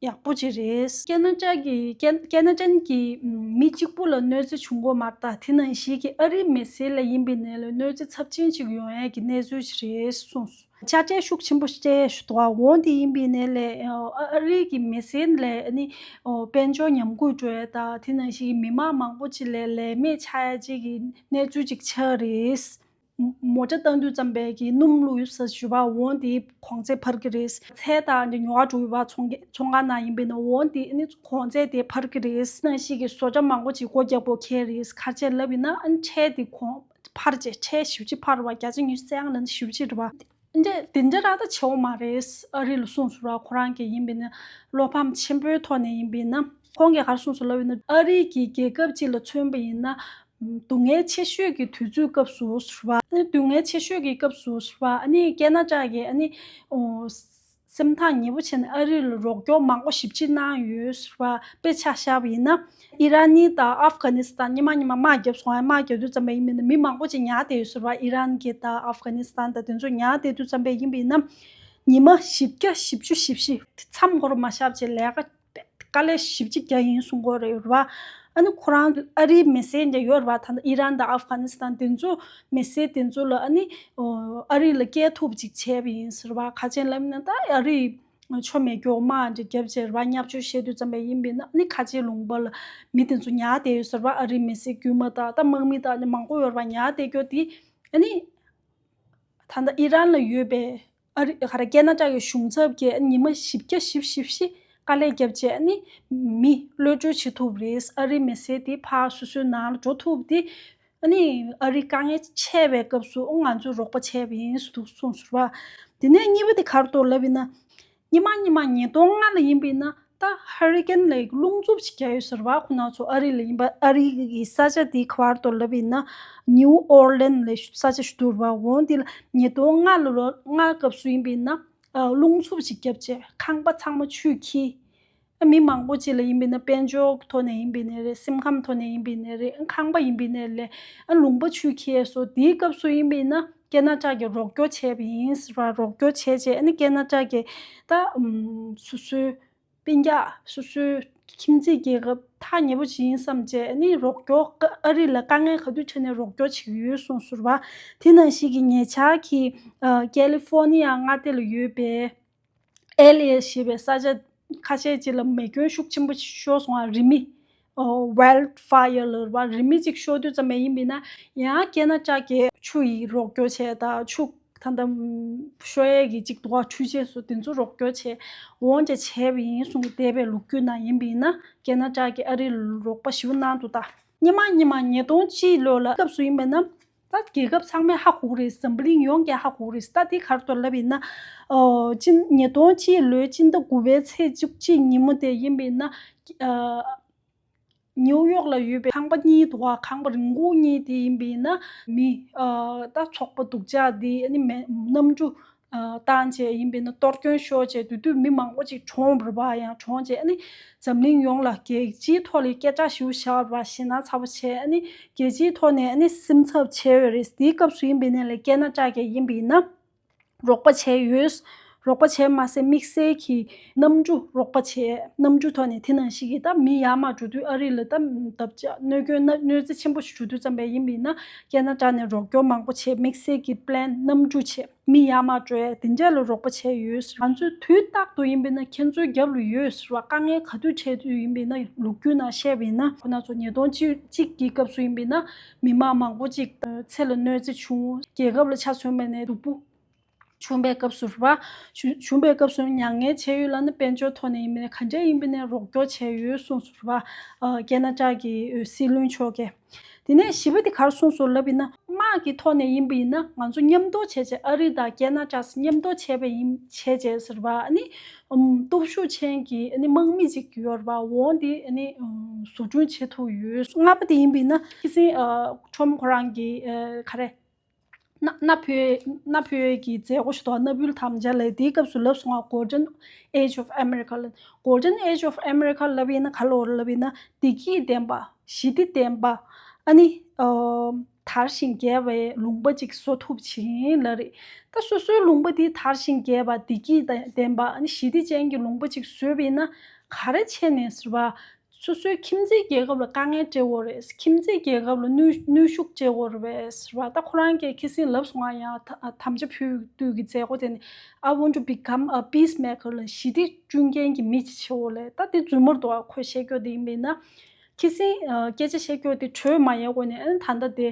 ཡག་པོ་ཅིག་རེད། ཁེ་ན་ཌ་གི་ཁེ་ཁེ་ན་ཌན་གྱི་མི་གཅིག་པུ་ལ་གནོད་འཚེ་བྱུང་གི་མ་རེད། ད་དེ་ནང་བཞིན་གྱི་ཨ་རིའི་མི་སེར་ལ་ཡིན་པས་ན་ལས་གནོད་འཚེ་ཚབས་ཆེན་ཅིག་ཡོང་ཡས་ཀྱི་གནས་ཚུལ་ཞིག་རེད་གསུངས་སོང་། དཔྱ་ཁྲལ་ཤུགས་ཆེན་པོ་སྤྲད་ཞུ་དོ། འོ་དེ་ཡིན་པས་ན་ལས་ཨ་ཨ་རི་གི་མི་སེར་ལ་ཨ་ནི་ཨོ་དཔལ་འབྱོར་ཉམས་རྒུད་འགྲོ་ཡ་དང་། དེ་ནང་བཞིན་མི་མང་མང་པོ་ཅིག་ལ་ལས་མེད་ཆགས་ཡ་ཅིག་གི་གནས་ཚུལ་ཅིག་ཆགས་རེད། མོ་ཊ་བཏང་དུས་ཙམ་པའི་གི་སྣུམ་བླུགས་ཡོད་ས་ཞུ་བ། འོ་དེ་གོང་ཚད་འཕར་གི་རེད། ཚལ་དང་ཉོ་བ་འགྲོ་ཡོད་པ་ཚོང་ཚོང་ཁང་ནང་ཡིན་པས་ན། འོ་དེ་ཨ་ནི་གོང་ཚད་དེ་འཕར་གི་རེད། ནང་བཞིན་གི་བཟོ་གྲྭ་མང་པོ་ཅིག་སྒོ་རྒྱག་དགོས་ཁེལ་རེད། ག་རེ་བྱས་ལབ་ཡིན་ན་ཨ་ནི་ཁྲལ་དེ་གོང་འཕར་བྱས། ཁྲལ་ཞེ་པོ་ཅིག་འཕར་བ། བརྒྱ་ཆ་ཉི་ཤུ་རྩ་ལྔ་ལ་ནི་ཞེ་པོ་ཅིག་རེད་པ། འདི་འདི་འདྲ་ར་ད་བྱེད་འོ་མ་རེད། ཨ་རི་ལ་གསུངས་སོང་ར། ཁོ་རང་གིས་ཡིན་པས་ན་བློ་ཕམ་ཆེན་པོའི་ཐོག་ནས་ཡིན་པས་ན། ཁོང་གིས་ག་རེ་གསུངས་སོང་ལབ་ཡིན་ན། ཨ་རི་གི་རྒྱལ་ཁབ་ཅིག་ལ་མཚོན་པ་ཡིན་ན་སྡུག་བསྔལ་ཆེ་ཤོས་ཀྱི་དུས་ཚོད་སྐབས་སུ་ཟེར་བ། ཨ་ནི་སྡུག་བསྔལ་ཆེ་ཤོས་ཀྱི་སྐབས་སུ་ཟེར་བ། ཨ་ནི་ཁེ་ན་ཌ་གི་ཨ་ནི་ཨོ། སེམས་ཐག་ཉེ་པོ་བྱས་ནས་ཨ་རི་ལ་རོགས་སྐྱོར་མང་པོ་ཞེ་པོ་ཅིག་གནང་ཡོད་ཟེར་བ་དཔེ་ཆ་བཞག་པ་ཡིན་ན། ཨི་རན་ནི་དང་ཨབ་གྷ་ནི་སི་ཐན་ཉི་མ་ཉི་མ་དམག་བརྒྱབ་སོང་། ཨ་དམག་བརྒྱབ་དུས་ཙམ་པ་ཡིན་པ་ཡིན་ན་མི་མང་པོ་ཅིག་ཉར་བསྡད་ཡོད་ཟེར་བ། ཨི་རན་གྱི་དང་ཨབ་གྷ་ནི་སི་ཐན་དང་དེ་ཚོ་ཉར་བསྡད་དུས་ཙམ་པ་ཡིན་པ་ཡིན་ན། ཉི་མ་བཞི་བརྒྱ་བཞི་བཅུ་ཞེ་བཞི་མཚམས་འཁོར་མ་བཞག་བྱས་ལས་ཀ་དཀའ་ལས་ཞེ་པོ་ཅིག་བརྒྱབ་ཡིན་གསུང་གི་ཡོད་རེད་བ། ཨ་ནི་ཁོ་རང་ཨ་རིའི་མི་སེར་འདྲ་ཡོད་རེད་བ། ད་ལྟ་ཨི་རན་དང་ཨབ་གྷ་ནི་སི་ཐན་དེ་ཚོ་མི་སེར་དེ་ཚོ་ལ་ཨ་ནི་ཨོ་ཨ་རི་ལ་སྐྱེལ་ཐུབ་ཅིག་བྱས་པ་ཡིན་ཟེར་བ། ག་ཅན་ལབ་ན་ད་ཨ་རིའི་ཆོ་མེད་སྐྱོ་མ་འདྲ་བརྒྱབ་བྱས་རེད་བ། བརྙས་བཅོས་བཤད་དུས་ཙམ་པ་ཡིན་པ་ཡིན་ན་ཨ་ནི་ཁ་ཆེ་ལུང་པ་ལ་མི་དེ་ཚོ་ཉར་བསྡད་ཡོད་ཟེར་བ། ཨ་རིའི་མི་སེར་དཀྱུས་མ་དང་ད་དམག་མི་དང་ཨ་ནི་མང་པོ་ཡོད་རེད་བ། ཉར་བསྡད་རྒྱུ་དེ་ཨ་ནི། ད་ལྟ་ཨི་རན་ལ་ཡོད་པའི་ཨ་རི་ག་རེ་ཁེ་ན་ཌ་གི་གཞུང་ཚབ་ཀྱིས་ཉི་མ་བཞི་བརྒྱ་བཞི་བཅུ་ཞེ་བཞི་དཀའ་ལས་བརྒྱབ་བྱས་ཨ་ནི་མི་གློད་བཀྲོལ་བྱེད་ཐུབ་རེད། ཨ་རིའི་མི་སེར་དེ་ཕར་སོ་སོའི་ནང་ལ་འགྲོ་ཐུབ་དེ་ཨ་ནི་ཨ་རི་དཀའ་ངལ་འཕྲད་པའི་སྐབས་སུ་ང་ཚོས་རོགས་པ་བྱས་པ་ཡིན་ཟེར་འདུག་གསུངས་ཟེར་བ། དེ་ནས་གཉིས་པ་དེ་ག་རེ་འདུག་ལབ་ཡིན་ན། ཉི་མ་ཉི་མ་ཉིས་སྟོང་ལྔ་ལ་ཡིན་པ་ཡིན་ན་ད་ཧ་རི་ཀེན་ལ་རླུང་འཚུབ་ཅིག་རྒྱག་ཡོད་ཟེར་བ། ཁོ་ན་ཚོ་ཨ་རི་ལ་ཡིན་པ། ཨ་རི་གི་ས་ཆ་དེའི་ག་བར་དུ་ལབ་ཡིན་ན་ནིའུ་ཨོར་ལེན་ལ་ས་ཆ་ཞིག་འདུག་རེད་བ། འོ་འདི་ལ་ཉིས་སྟོང་ལྔ་ལ་ལོ་ལྔ་སྐབས་སུ་ཡིན་པ་ཡིན་ན་རླུང་འཚུབ་ཅིག་བརྒྱབ་བྱས་ཁང་པ་ཚང་མ་ཆུས་འཁྱིལ། མི་མང་པོ་ཅིག་ལ་ཡིན་པ་ཡིན་ན་དཔལ་འབྱོར་ཐོག་ནས་ཡིན་པ་ཡིན་ནའི་རེད། སེམས་ཁམས་ཐོག་ནས་ཡིན་པ་ཡིན་ནའི་རེད། ཁང་པ་ཡིན་པ་ཡིན་ནའི་ལས་ལུང་པ་ཆུས་འཁྱིལ་སོ། དེའི་སྐབས་སུ་ཡིན་པ་ཡིན་ན་ཁེ་ན་ཌ་གིས་རོགས་སྐྱོར་བྱས་པ་ཡིན་ཟེར་བ། རོགས་སྐྱོར་བྱས་བྱས་ཨ་ནི་ཁེ་ན་ཌ་གིས་ད་ཨམ་སོ་སོའི་སྤུན་ཀྱག་སོ་སོའི་ཁྱིམ་མཚེས་རྒྱལ་ཁབ་ཐག་ཉེ་པོ་ཅིག་ཡིན་བསམ་བྱས་ཨ་ནི་རོགས་སྐྱོར་ཨ་རི་ལ་དཀའ་ངལ་ག་དུས་འཕྲད་ནས་རོགས་སྐྱོར་བྱེད་ཀྱི་ཡོད་གསུངས་ཟེར་བ། དེ་ནང་བཞིན་གྱི་ཉེ་ཆར་གྱི་ཨ་ཀེ་ལི་ཧྥོར་ནི་ཡ་མངའ་སྡེ་ལ་ཡོད་པའི་ཨེལ་ཨེ་ཞེས་པའི་ས་ཆ་ཁ་ཤས་ཅིག་ལ་མེ་སྐྱོན་ཤུགས་ཆེན་པོ་ཤོར་སོང་བ། རི་མེ། ཨོ། ཝའིལ་ཌི་ཕ་ཡར་ལབ་རེད་བ། རི་མེ་ཅིག་ཤོར་དུས་ཙམ་པ་ཡིན་པ་ཡིན་ན་ཡང་ཁེ་ན་ཌ་གིས་ཆུ་ཡི་རོགས་སྐྱོར་བྱས་དང་ཆུ་ད་ལྟ་ཤོར་ཡས་ཀྱི་ཅིག་འདུག་བ། འཕྲུལ་ཆས་སོགས་དེ་ཚོ་རོགས་སྐྱོར་བྱས་འོང་བྱས་བྱས་པ་ཡིན་གསུངས། འདས་པའི་ལོ་རྒྱུས་ནང་ཡིན་པ་ཡིན་ན་ཁེ་ན་ཌ་གིས་ཨ་རི་ལ་རོགས་པ་ཞེ་པོ་གནང་འདུག་ད། སྔོན་མ་སྔོན་མ་ཉིས་སྟོང་གཅིག་ལོ་ལ་སྐབས་སུ་ཡིན་པ་ན། ད་རྒྱལ་ཁབ་ཚང་མས་ཧ་གོ་གི་རེད། འཛམ་བུ་གླིང་ཡོངས་ཀྱིས་ཧ་གོ་གི་རེད། ད་དེ་ག་རེ་འདུག་ལབ་ཡིན་ན། ཨོ། སྤྱི་ཉིས་སྟོང་གཅིག་ལོའི་སྤྱི་ཟླ་དགུ་པའི་ཚེས་བཅུ་གཅིག་ཉིན་མོ་དེ་ཡིན་པ་ཡིན་ན། ཨ། ནིའུ་ཡོག་ལ་ཡོད་པའི་ཁང་པ་གཉིས་འདུག་བ། ཁང་པ་རིན་གོང་གཉིས་དེ་ཡིན་པ་ཡིན་ན་མི། ཨ། ད་ཚོགས་པ་སྡུག་ཅག་དེ་ཨ་ནི་མེ་གནམ་གྲུ། ཨ། བཏང་བྱས་ཡིན་པ་ཡིན་ན་གཏོར་སྐྱོན་ཤོར་བྱས་དེ་དུས་མི་མང་པོ་ཅིག་གྲོངས་པ་རེད་བ། ཡང་གྲོངས་བྱས་ཨ་ནི་འཛམ་གླིང་ཡོངས་ལ་རྒྱལ་སྤྱིའི་ཐོག་ལ་སྐད་གྲགས་ཞེ་པོ་ཞིག་རེད་བ། ཞེད་སྣང་ཚ་པོ་བྱས་ཨ་ནི་རྒྱལ་སྤྱིའི་ཐོག་ནས་ཨ་ནི་སེམས་འཚབ་བྱས་ཡོད་རེད། དེའི་སྐབས་སུ་ཡིན་པ་ཡིན་ན་ལས་ཁེ་ན་ཌ་གིས་ཡིན་པ་ཡིན་ན་རོགས་པ་བྱས་ཡོད། རོགས་པ་བྱས་མ་ཟད་དམིགས་བསལ་གྱིས་གནམ་གྲུ་རོགས་པ་བྱས། གནམ་གྲུ་ཐོག་ནས་དེ་ནང་བཞིན་གྱི་ད་མི་ཡར་མར་འགྲོ་དུས་ཨ་རི་ལ་ད་བརྡབ་ཆག་གནོད་སྐྱོན་གནོད་འཚེ་ཆེན་པོ་ཞིག་འགྲོ་དུས་ཙམ་པ་ཡིན་པ་ཡིན་ན་ཁེ་ན་ཌ་ནས་རོགས་སྐྱོར་མང་པོ་བྱས། དམིགས་བསལ་གྱི་པི་ལེན་གནམ་གྲུ་བྱས། མི་ཡར་མར་འགྲོ་ཡ་དེ་འདྲ་ལ་རོགས་པ་བྱས་ཡོད། ང་ཚོས་དུས་རྟག་ཏུ་ཡིན་པས་ན་ཁྱེད་ཚོའི་རྒྱབ་ལ་ཡོད་ཟེར་བ། དཀའ་ངལ་ག་དུས་འཕྲད་དུས་ཡིན་པས་ན་ལོ་རྒྱུས་ནང་བཤད་པ་ཡིན་ན་ཁོ་ན་ཚོ་ཉིས་སྟོང་གཅིག་གཅིག་གི་སྐབས་སུ་ཡིན་པས་ན་མི་མང་མང་པོ་ཅིག་ཚེ་ལ་གནོད་འཚེ་བྱུང་། རྒྱལ་ཁབ་ལ་ཆ་མཚོན་པ་ཡིན་ན་སྡུག་པོ་བྱུང་བའི་སྐབས་སུ་རེད་བ། བྱུང་བྱུང་བའི་སྐབས་སུ་མྱ་ངན་བྱས་ཡོད་ལབ་ན་དཔལ་འབྱོར་ཐོག་ནས་ཡིན་པས་ན་ག་འདྲ་ཡིན་པས་ན་རོགས་སྐྱོར་བྱས་ཡོད་གསུངས་སོང་རེད་བ། ཨ། ཁེ་ན་ཌ་གི་སྲིད་བློན་མཆོག་གིས། དེ་ནས་བཞི་པ་དེ་ག་རེ་གསུངས་སོང་ལབ་ཡིན་ན། དམག་གི་ཐོག་ནས་ཡིན་པ་ཡིན་ན་ང་ཚོ་མཉམ་དུ་བྱས་བྱས། ཨ་རི་དང་ཁེ་ན་ཌ་མཉམ་དུ་བྱས་པ་ཡིན་བྱས་བྱས་ཟེར་བ། ཨ་ནི་ཨམ་སྟོབས་ཤུགས་ཅན་གྱི་ཨ་ནི་དམག་མི་ཅིག་ཡོད་རེད་བ། འོ་འདི་ཨ་ནི་ཨམ་བཟོ་སྐྲུན་བྱེད་ཐུབ་ཡོད། ལྔ་པ་དེ་ཡིན་པ་ཡིན་ན་ཁི་སིན་ཨ་ཁྲོམ་ཁོ་རང་གི་ཨ་ག་རེ། གནའ་གནའ་བོའི་གནའ་བོའི་གི་མཛད་སྒོ་ཞིག་འདུག་གནའ་བོའི་དམ་བཅའ་ལབ། དེའི་སྐབས་སུ་ལབ་སོང་བ། Golden Age of America ལབ། Golden Age of America ལབ་ཡིན་ན་ག་ལབ་ལབ་ཡིན་ན་བདེ་སྐྱིད་ལྡན་པ། ཞི་བདེ་ལྡན་པ། ཨ་ནི་ཨ་དར་ཞིང་རྒྱས་པའི་ལུང་པ་ཅིག་བཟོ་ཐུབ་ཕྱིན་ལབ་རེད། ད་སོ་སོའི་ལུང་པ་དེ་དར་ཞིང་རྒྱས་པ། བདེ་སྐྱིད་ལྡན་པ། ཨ་ནི་ཞི་བདེ་ཅན་གྱི་ལུང་པ་ཅིག་བཟོས་པ་ཡིན་ན་ག་རེ་བྱས་ནས་ཟེར་བ། སོ་སོའི་ཁྱིམ་མཚེས་རྒྱལ་ཁབ་ལ་དཀའ་ངལ་སྤྲད་ཡོད་རེད། ཁྱིམ་མཚེས་རྒྱལ་ཁབ་ལ་གནོན་གནོན་ཤུགས་སྤྲད་ཡོད་རེད་པས་ཟེར་བ། ད་ཁོ་རང་གིས་ཁ་སང་ལབ་སོང་ང་། ཡང་ད་དམ་བཅའ་ཕུལ་དུས་ཀྱི་མཛད་སྒོ་དེ་ནི། I want to become a peacemaker ལ་ཞི་བདེ་བསྐྲུན་མཁན་གྱི་མི་ཅིག་བྱེད་འོ་ལེ། ད་དེ་རྫུན་མ་རེད་འདུག་ག་ཁོས་བཤད་རྒྱུ་དེ་ཡིན་པས་ན། ཁ་སང་སྐད་ཆ་བཤད་རྒྱུ་དེ་གྲོས་མ་ཡོད་སྒོ་ནས། ཨ་ནི་ད་ལྟ་དེ་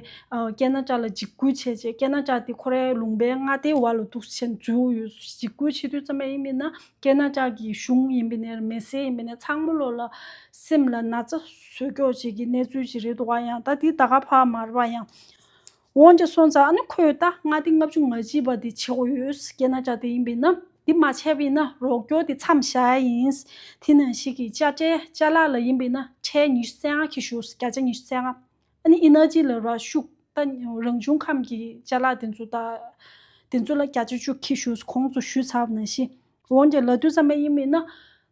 ཁེ་ན་ཌ་ལ་འཇིགས་སྐུལ་བྱས་བྱས། ཁེ་ན་ཌ་དེ་ཁོ་རའི་ལུང་པའི་མངའ་སྡེའི་བར་ལ་འདུག་བྱས་འཛུལ་ཡོད། འཇིགས་སྐུལ་བྱེད་དུས་ཙམ་པ་ཡིན་པས་ན། ཁེ་ན་ཌ་གི་གཞུང་ཡིན་པ་ནས་མི་སེར་ཡིན་པ་ནས་ཚང་མ་ལོ་ལ་སེམས་ལ་ན་ཚ་བཟོ་ཀྱོག་ཅིག་གི་གནས་ཚུལ་ཅིག་རེད་འདུག་བ། ཡང་ད་དེ་ད་ག་ཕར་མར་བ་ཡང་འོང་ཅིག་སོང་ཙང་། ཨ་ནི་ཁོས་ད་མངའ་སྡེ་ལྔ་བཅུ་ང་གཅིག་པ་དེ་བྱེད་དགོས་ཡོད། ཁེ་ན་ཌ་དེ་ཡིན་པས་ན་དེ་མ་བྱས་པ་ཡིན་ན་རོགས་སྐྱོར་དེ་མཚམས་བཞག་ཡ་ཡིན། དེ་ནང་བཞིན་གྱི་དཔྱ་ཁྲལ་ཅ་ལག་ལ་ཡིན་པས་ན་ཁྲལ་ཉི་ཤུ་རྩ་ལྔ་འཁྱེར་ཞུ། བརྒྱ་ཆ་ཉི་ཤུ་རྩ་ལྔ། ཨ་ནི་ཨེ་ནར་ཇི་ལ་ར་ཤུགས། ད་རང་བྱུང་ཁམས་ཀྱི་ཅ་ལག་དེ་ཚོ་ད་དེ་ཚོ་ལ་བརྒྱ་ཆ་བཅུ་འཁྱེར་ཞུ། གོང་དུ་ཞུས་ཚར་བ་ནང་བཞིན། འོན་ཀྱང་ལབ་དུས་ཙམ་པ་ཡིན་མིན་ན།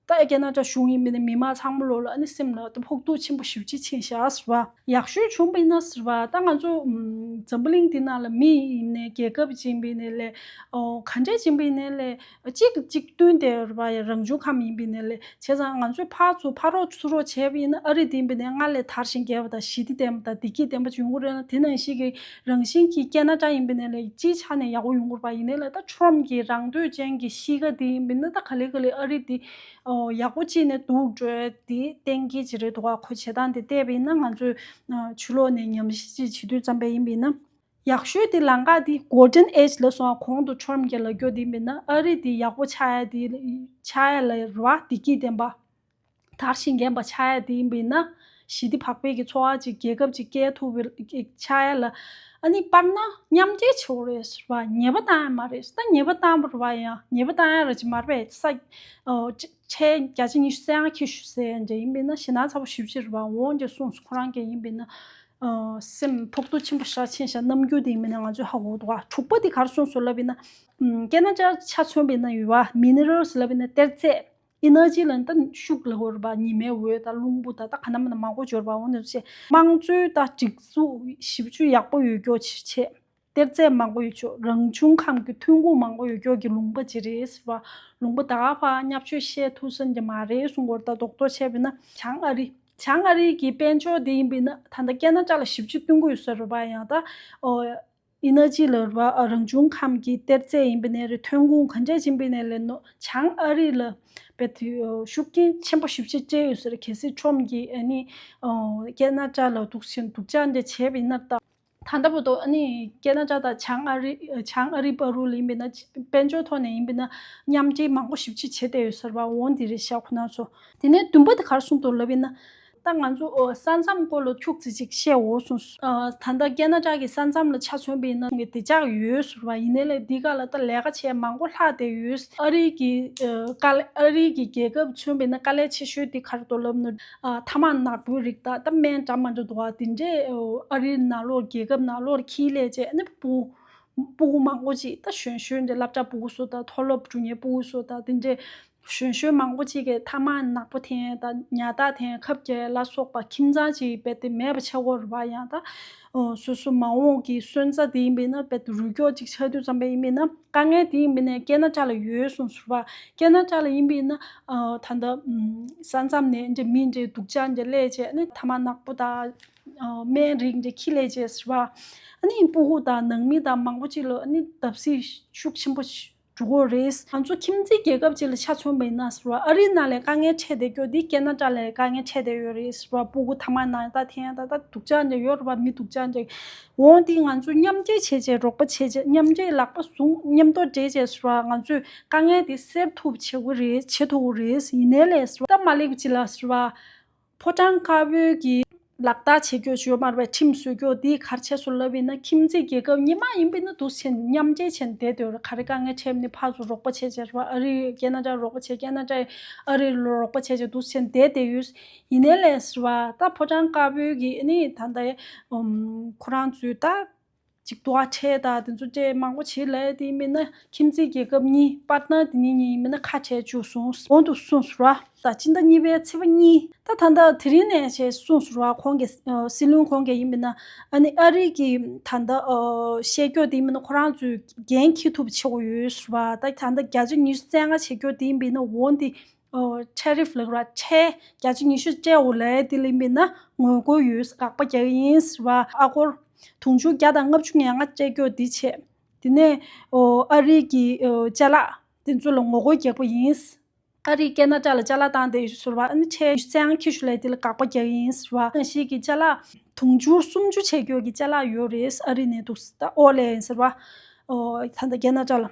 ད་ཨ་རྒྱ་ནག་དྲག་གཞུང་ཡིན་མིན་ན་མི་མང་ཚང་མ་ལོ་ལ་ཨ་ནི་སེམས་ལ་ད་ཕོག་ཐུག་ཆེན་པོ་ཞེ་པོ་ཅིག་ཕྱིན་ཤག་ཟེར་བ། ཡག་ཤོས་བྱུང་པ་ཡིན་ན་ཟེར་བ། ད་ང་ཚོ་ཨམ་འཛམ་བུ་གླིང་འདི་ནང་ལ་མི་ཡིན་ནའི་རྒྱལ་ཁབ་ཅིག་ཡིན་པ་ཡིན་ནའི་ལས། ཨོ་ག་འདྲས་ཅིག་ཡིན་པ་ཡིན་ནའི་ལས། གཅིག་གཅིག་བསྟུན་ཏེ་རེད་བ། ཡ་རང་བྱུང་ཁམས་ཡིན་པ་ཡིན་ནའི་ལས། བྱས་ཙང་ང་ཚོས་ཕར་ཚུར་ཕར་རོགས་ཚུར་རོགས་བྱས་པ་ཡིན་ན། ཨ་རི་འདི་ཡིན་པ་ཡིན་ནའི་སྔར་ལས་དར་ཞིང་རྒྱས་པ་དང་ཞི་བདེ་ལྡན་པ་དང་བདེ་སྐྱིད་ལྡན་པ་ཅིག་ཡོང་གི་རེད་ལ། དེ་ནང་བཞིན་གྱི་རང་བཞིན་གྱི་རྒྱ་ནག་དྲག་ཡིན་པ་ཡིན་ནའི་ལས་སྤྱིའི་ཆ་ནས་ཡག་པོ་ཡོང་གི་རེད་བ། ཡིན་ནའི་ལས་ད་ཁྲོམ་གྱི་རང་འདོད་ཅན་གྱི་གཤིས་ཀ་འདི་ཡིན་པ་ཡིན་ན། ད་ག་ལེ་ག་ལེ་ཨ་རི་འདི་ཨོ་ཡག་པོ་ཅིག་ནས་སྡུག་འགྲོ་ཡ་འདི་གཏན་འཁེལ་ཅིག་རེད་འདུག་ག་ཁོ་བྱེད་སྟངས་དེ་བལྟས་པ་ཡིན་ན། ང་ཚོས་ཨ་ཕྱི་ལོགས་ནས་ཉམས་ཞིབ་ཅིག་བྱེད་དུས་ཙམ་པ་ཡིན་པ་ཡིན་ན། ཡག་ཤོས་དེ་ལམ་ཁ་དེ་Golden Age ལབ་སོང་། གོང་དུ་ཁྲོམ་གྱི་ལབ་རྒྱུ་དེ་ཡིན་པ་ཡིན་ན། ཨ་རི་དེ་ཡག་པོ་ཆགས་ཡ་དེ་ཆགས་ཡ་ལ་རེད་བ། བདེ་སྐྱིད་ལྡན་པ། དར་ཞིང་རྒྱས་པ་ཆགས་ཡ་དེ་ཡིན་པ་ཡིན་ན། ཞི་བདེ་བག་ཕེབས་ཀྱི་འཚོ་བ་ཅིག་རྒྱལ་ཁབ་ཅིག་སྐྱེལ་ཐུབ་པའི་ཆགས་ཡ་ལ། ཨ་ནི་དཔེར་ན་མཉམ་འབྲེལ་བྱེད་དགོས་རེད་ཟེར་བ། ཉེས་པ་བཏང་ཡ་མ་རེད། ད་ཉེས་པ་བཏང་བ་རེད་བ། ཡང་ཉེས་པ་བཏང་ཡ་ར་ཅིག་མ་རེད་པས། ས་ཨོ་ཁྲལ་བརྒྱ་ཆ་ཉི་ཤུ་རྩ་ལྔ་འཁྱེར་ཤོག་ཟེར་ཡ་འདྲ་ཡིན་པ་ཡིན་ན། ཞེད་སྣང་ཚ་པོ་ཞེ་པོ་ཅིག་རེད་བ། འོན་ཀྱང་གསུངས་སོང་། ཁོ་རང་གིས་ཡིན་པ་ཡིན་ན། ཨ་སེམས་ཕོག་ཐུག་ཆེན་པོ་ཞེ་དྲག་ཕྱིན་ཤག་རྣམ་འགྱུར་དེ་ཡིན་པ་ཡིན་ན་ང་ཚོས་ཧ་གོ་འདུག་ག་དྲུག་པ་དེ་ག་རེ་གསུངས་སོང་ལབ་ཡིན་ན། ཨམ་རྒྱ་ནག་དྲག་ཆ་མཚོན་པ་ཡིན་ན་ཡོད་བ། Minerals ལབ་ཡིན་ན་གཏེར་རྫས། Energy ལབ་ན་ད་ཤུགས་ལ་གོ་རེད་བ། ཉི་མའི་འོད་དང་རླུང་བུ་དང་། ད་ག་ན་མ་ན་མང་པོ་འབྱོར་བ། འོ་ན་ཚེ་དམངས་གཙོའི་ད་སྒྲིག་འཛུགས་ཞིབ་འཇུག་ཡག་པོ་ཡོད་རྒྱུ་བྱས། གཏེར་རྫས་མང་པོ་ཡོད་རྒྱུ། རང་བྱུང་ཁམས་ཀྱི་ཐོན་ཁུངས་མང་པོ་ཡོད་རྒྱུ་གི་ལུང་པ་ཅིག་རེད་ཟེར་བ། ལུང་པ་ད་ག་ཕར་བརྙས་བཅོས་བཤད་ཐུབ་ས་འདྲ་མ་རེད་གསུང་གི་ཡོད་རེད། ད་རྡོག་རྡོག་བྱས་པ་ཡིན་ན་བྱང་ཨ་རི། བྱང་ཨ་རི་གི་དཔལ་འབྱོར་དེ་ཡིན་པ་ཡིན་ན་ད་ལྟ་རྒྱ་ནག་དྲག་ལ་ཞིབ་འཇུག་སྟོན་གྱི་ཡོད་ས་རེད་བ། ཡང་ད་ཨོ་Energy ལབ་རེད་བ། ཨ་རང་བྱུང་ཁམས་ཀྱི་གཏེར་རྫས་ཡིན་པ་ཡིན་ནའི་རེད། ཐོན་ཁུངས་ག་འདྲས་ཡིན་པ་ཡིན་ནའི་ལས་ནོ། བྱང་ཨ་རི་ལ་རྦད་དེ་ཤུགས་རྐྱེན་ཆེན་པོ་ཞེ་པོ་ཅིག་སྤྲད་ཡོད་ས་རེད། གལ་སྲིད་ཁྲོམ་གྱིས་ཨ་ནི་ཨོ་རྒྱ་ནག་དྲག་ལ་སྡུག་ཅག་སྡུག་ཅག་འདྲ་བྱས་པ་ཡིན་ན། ད་ད་ལྟ་བར་དུ་ཨ་ནི་རྒྱ་ནག་དྲག་དང་བྱང་ཨ་རི། བྱང་ཨ་རི་བར་དུ་ལ་ཡིན་པ་ཡིན་ན། དཔལ་འབྱོར་ཐོག་ནས་ཡིན་པ་ཡིན་ན་མཉམ་འབྲེལ་མང་པོ་ཞེ་པོ་ཅིག་བྱས་བསྡད་ཡོད་ས་རེད་བ། འོ་འདི་རེད་ཤག་ཁོ་རང་ཚོ། དེ་ནས་བདུན་པ་དེ་ག་རེ་གསུངས་འདུག་ལབ་ཡིན་ན། ད་ང་ཚོ་ཨོ་ས་མཚམས་སྐོར་ལ་ཁྱུག་ཙམ་ཅིག་བཤད་འོ་གསུངས། ཨ་ད་ལྟ་རྒྱ་ནག་དྲག་གི་ས་མཚམས་ལ་ཆ་མཚོན་པ་ཡིན་ན་བདེ་འཇགས་ཡོད་ཟེར་བ། ཡིན་ནའི་ལས་འདི་ག་ལ་ད་ལས་ཀ་བྱས་མང་པོ་ལྷག་བསྡད་ཡོད། ཨ་རི་གི་ཨ་དཀའ་ལས། ཨ་རི་གི་རྒྱལ་ཁབ་མཚོན་པ་ཡིན་ན་དཀའ་ལས་ཆེ་ཤོས་དེ་ག་རེ་འདུག་ལབ་ན། ཨ་ཐ་མག་ནག་པོའི་རིགས་དང་། ད་སྨན་འདྲ་མི་འདྲ་འདུག་ག་དེ་འདྲས་ཨ་རི་ནང་ལོགས་རྒྱལ་ཁབ་ནང་ལོགས་ཁྱེར་སླེབས་བྱས་ནས་ཕྲུ་གུ་ཕྲུ་གུ་མང་པོ་ཅིག་ད་གཞོན་གཞོན་འདྲ་སློབ་གྲྭ་ཕྲུ་གུ་ཚོ་དང་། མཐོ་སློབ་འགྲོ་མཁན་ཕྲུ་གུ་ཚོ་དང་། དེ་འདྲས་གཞོན་གཞོན་མང་པོ་ཅིག་གིས་ཐ་མག་ནག་པོ་འཐེན་དང་ཉལ་ཐ་འཐེན། ཁབ་རྒྱག་ལ་སོགས་པ་ཁྱིམ་ཚང་ཅིག་རྦད་དེ་མེད་པ་ཆགས་ཀྱི་ཡོད་རེད་བ། ཡང་ད་ཨོ་སོ་སོ་མ་འོངས་ཀྱི་སོན་རྩ་དེ་ཡིན་པ་ཡིན་ན་རྦད་དེ་རུལ་སྐྱོར་ཅིག་ཆགས་དུས་ཙམ་པ་ཡིན་པ་ཡིན་ན། དཀའ་ངལ་དེ་ཡིན་པ་ཡིན་ན་རྒྱ་ནག་དྲག་ལ་ཡོད་གསུངས་ཟེར་བ། རྒྱ་ནག་དྲག་ལ་ཡིན་པ་ཡིན་ན་ཨ་ད་ལྟ་ཨམ་ས་མཚམས་ནས་འདྲ་མི་འདྲ་སྡུག་ཅག་འདྲ་སླེབས་བྱས་ནས་ཐ་མག་ནག་པོ་དང་ཨ་སྨན་རིགས་འདྲ་ཁྱེར་སླེབས་བྱས་ཟེར་བ། ཨ་ནི་ཕྲུ་གུ་དང་ནང་མི་དང་མང་པོ་ཅིག་ལ་ཨ་ནི་བརྡབ་གསིག་ཤུགས་ཆེན་པོ་ཞིག་འགྲོ་གི་རེད། ང་ཚོ་ཁྱིམ་མཚེས་རྒྱལ་ཁབ་ཅིག་ལ་ཆ་མཚོན་པ་ཡིན་ན་ཟེར་བ། ཨ་རིའི་ནང་ལ་དཀའ་ངལ་འཕྲད་བསྡད་རྒྱུ་འདི་རྒྱ་ནག་དྲག་ལ་དཀའ་ངལ་འཕྲད་བསྡད་ཡོད་རེད་ཟེར་བ། ཕྲུ་གུ་ཐ་མག་ནང་ད་འཐེན་ད་ད་སྡུག་ཅག་འདྲ་ཡོད་རེད་བ། མི་སྡུག་ཅག་འདྲ། འོ་འདི་ང་ཚོ་མཉམ་འབྲེལ་བྱས་བྱས། རོགས་པ་བྱས་བྱས། མཉམ་འབྲེལ་ལག་པ་བཟུང་། མཉམ་དུ་འབྲེལ་བྱས་ཟེར་བ། ང་ཚོས་དཀའ་ངལ་འདི་སེལ་ཐུབ་བྱེད་དགོས་རེད། བྱེད་ཐུབ་དགོས་རེད། ཡིན་ནའི་ལས་ཟེར་བ། སྟབས་མ་ལེགས་པ་ཅིག་ལ་ཟེར་བ། ཕོ་བྲང་དཀར་པོའི་གི་ལག་བསྟར་བྱེད་རྒྱུ་ཡོད་མ་རེད་པས། ཁྲིམས་བཟོ་རྒྱུ་འདི་ག་རེ་བྱས་སོང་ལབ་ཡིན་ན། ཁྱིམ་མཚེས་རྒྱལ་ཁབ་གཉིས་མ་ཡིན་པ་ཡིན་ན་འདུག་སེ་མཉམ་འབྲེལ་བྱས་ནས་བསྡད་སྡོད་རེད། ག་རེ་དཀའ་ངལ་འཕྲད་ནས་ཕར་ཚུར་རོགས་པ་བྱས་བྱས་རེད་བ། ཨ་རི་རྒྱ་ནག་དྲག་རོགས་པ་བྱས། རྒྱ་ནག་དྲག་ཨ་རི་ལ་རོགས་པ་བྱས་བྱས་འདུག་སེ་བསྡད་བསྡད་ཡོད། ཡིན་ནའི་ལས་ཟེར་བ། ད་ཕོ་བྲང་དཀར་པོའི་གི་ཨ་ནི་ད་ལྟ་ཨམ་ཁོ་རང་ཚོའི་ད་ཅིག་དུ་བ་ཁྲལ་དང་དེ་ཚོ་སྤྲད་མང་པོ་བྱེད་ལབ་ཡ་དེ་ཡིན་པ་ཡིན་ན། ཁྱིམ་མཚེས་རྒྱལ་ཁབ་གཉིས། པར་ཊི་ནར་དེ་གཉིས་གཉིས་ཡིན་པ་ཡིན་ན་ཁ་བྲལ་བཅུག་སོང་། འོ་འདུག་གསུངས་སོང་ར། ད་སྤྱི་ཟླ་གཉིས་པའི་ཚེས་པ་གཉིས། ད་ད་ལྟ་དེ་རིང་ནས་བྱས་གསུངས་སོང་ར། ཁོང་གིས་ཨ་སྲིད་བློན་ཁོང་གིས་ཡིན་པ་ཡིན་ན། ཨ་ནི་ཨ་རི་གི་ད་ལྟ་ཨ་བཤད་རྒྱུ་དེ་ཡིན་པ་ཡིན་ན་ཁོ་རང་ཚོས་འགན་འཁྱེར་ཐུབ་པ་བྱེད་དགོས་ཡོད་ཟེར་བ། ད་ད་ལྟ་བརྒྱ་ཆ་ཉི་ཤུ་རྩ་ལྔ་བྱེད་རྒྱུ་དེ་ཡིན་པ་ཡིན་ན། འོ་འདི་ཨོ་ཊེ་རིཕ་ལབ་ར། ཁྲལ་བརྒྱ་ཆ་ཉི་ཤུ་སྤྲད་འོ་ལབ་དེ་ལ་ཡིན་པ་ཡིན་ན་ངོ་རྒོལ་ཡོད། དགག་པ་རྒྱག་གི་ཡིན་ཟེར་བ། ཨ་སྒོར་དུང་ཕྱུར་བརྒྱ་དང་ལྔ་བཅུ་ང་ལྔ་སྤྲད་རྒྱུ་འདི་བྱས། དེ་ནས་ཨོ་ཨ་རི་གི་ཨོ་ཅ་ལག་དེ་ཚོ་ལ་ངོ་རྒོལ་རྒྱག་པ་ཡིན། ཨ་རིས་རྒྱ་ནག་དྲག་ལ་ཅ་ལག་བཏང་བསྡད་ཡོད་ཟེར་བ། ཨ་ནི་ཁྲལ་ཉི་ཤུ་རྩ་ལྔ་འཁྱེར་ཤོག་ལབ་དེ་ལ་དགག་པ་རྒྱག་གི་ཡིན་ཟེར་བ། ནང་བཞིན་གྱི་ཅ་ལག་དུང་ཕྱུར་སུམ་ཅུ་བྱེད་རྒྱུ་གི་ཅ་ལག་ཡོད་རེད། ཨ་རི་ནས་འདུག་ད་ཨོ་ལེ་ཡིན་ཟེར་བ། ཨོ་ད་ལྟ་རྒྱ་ནག་དྲག་ལ།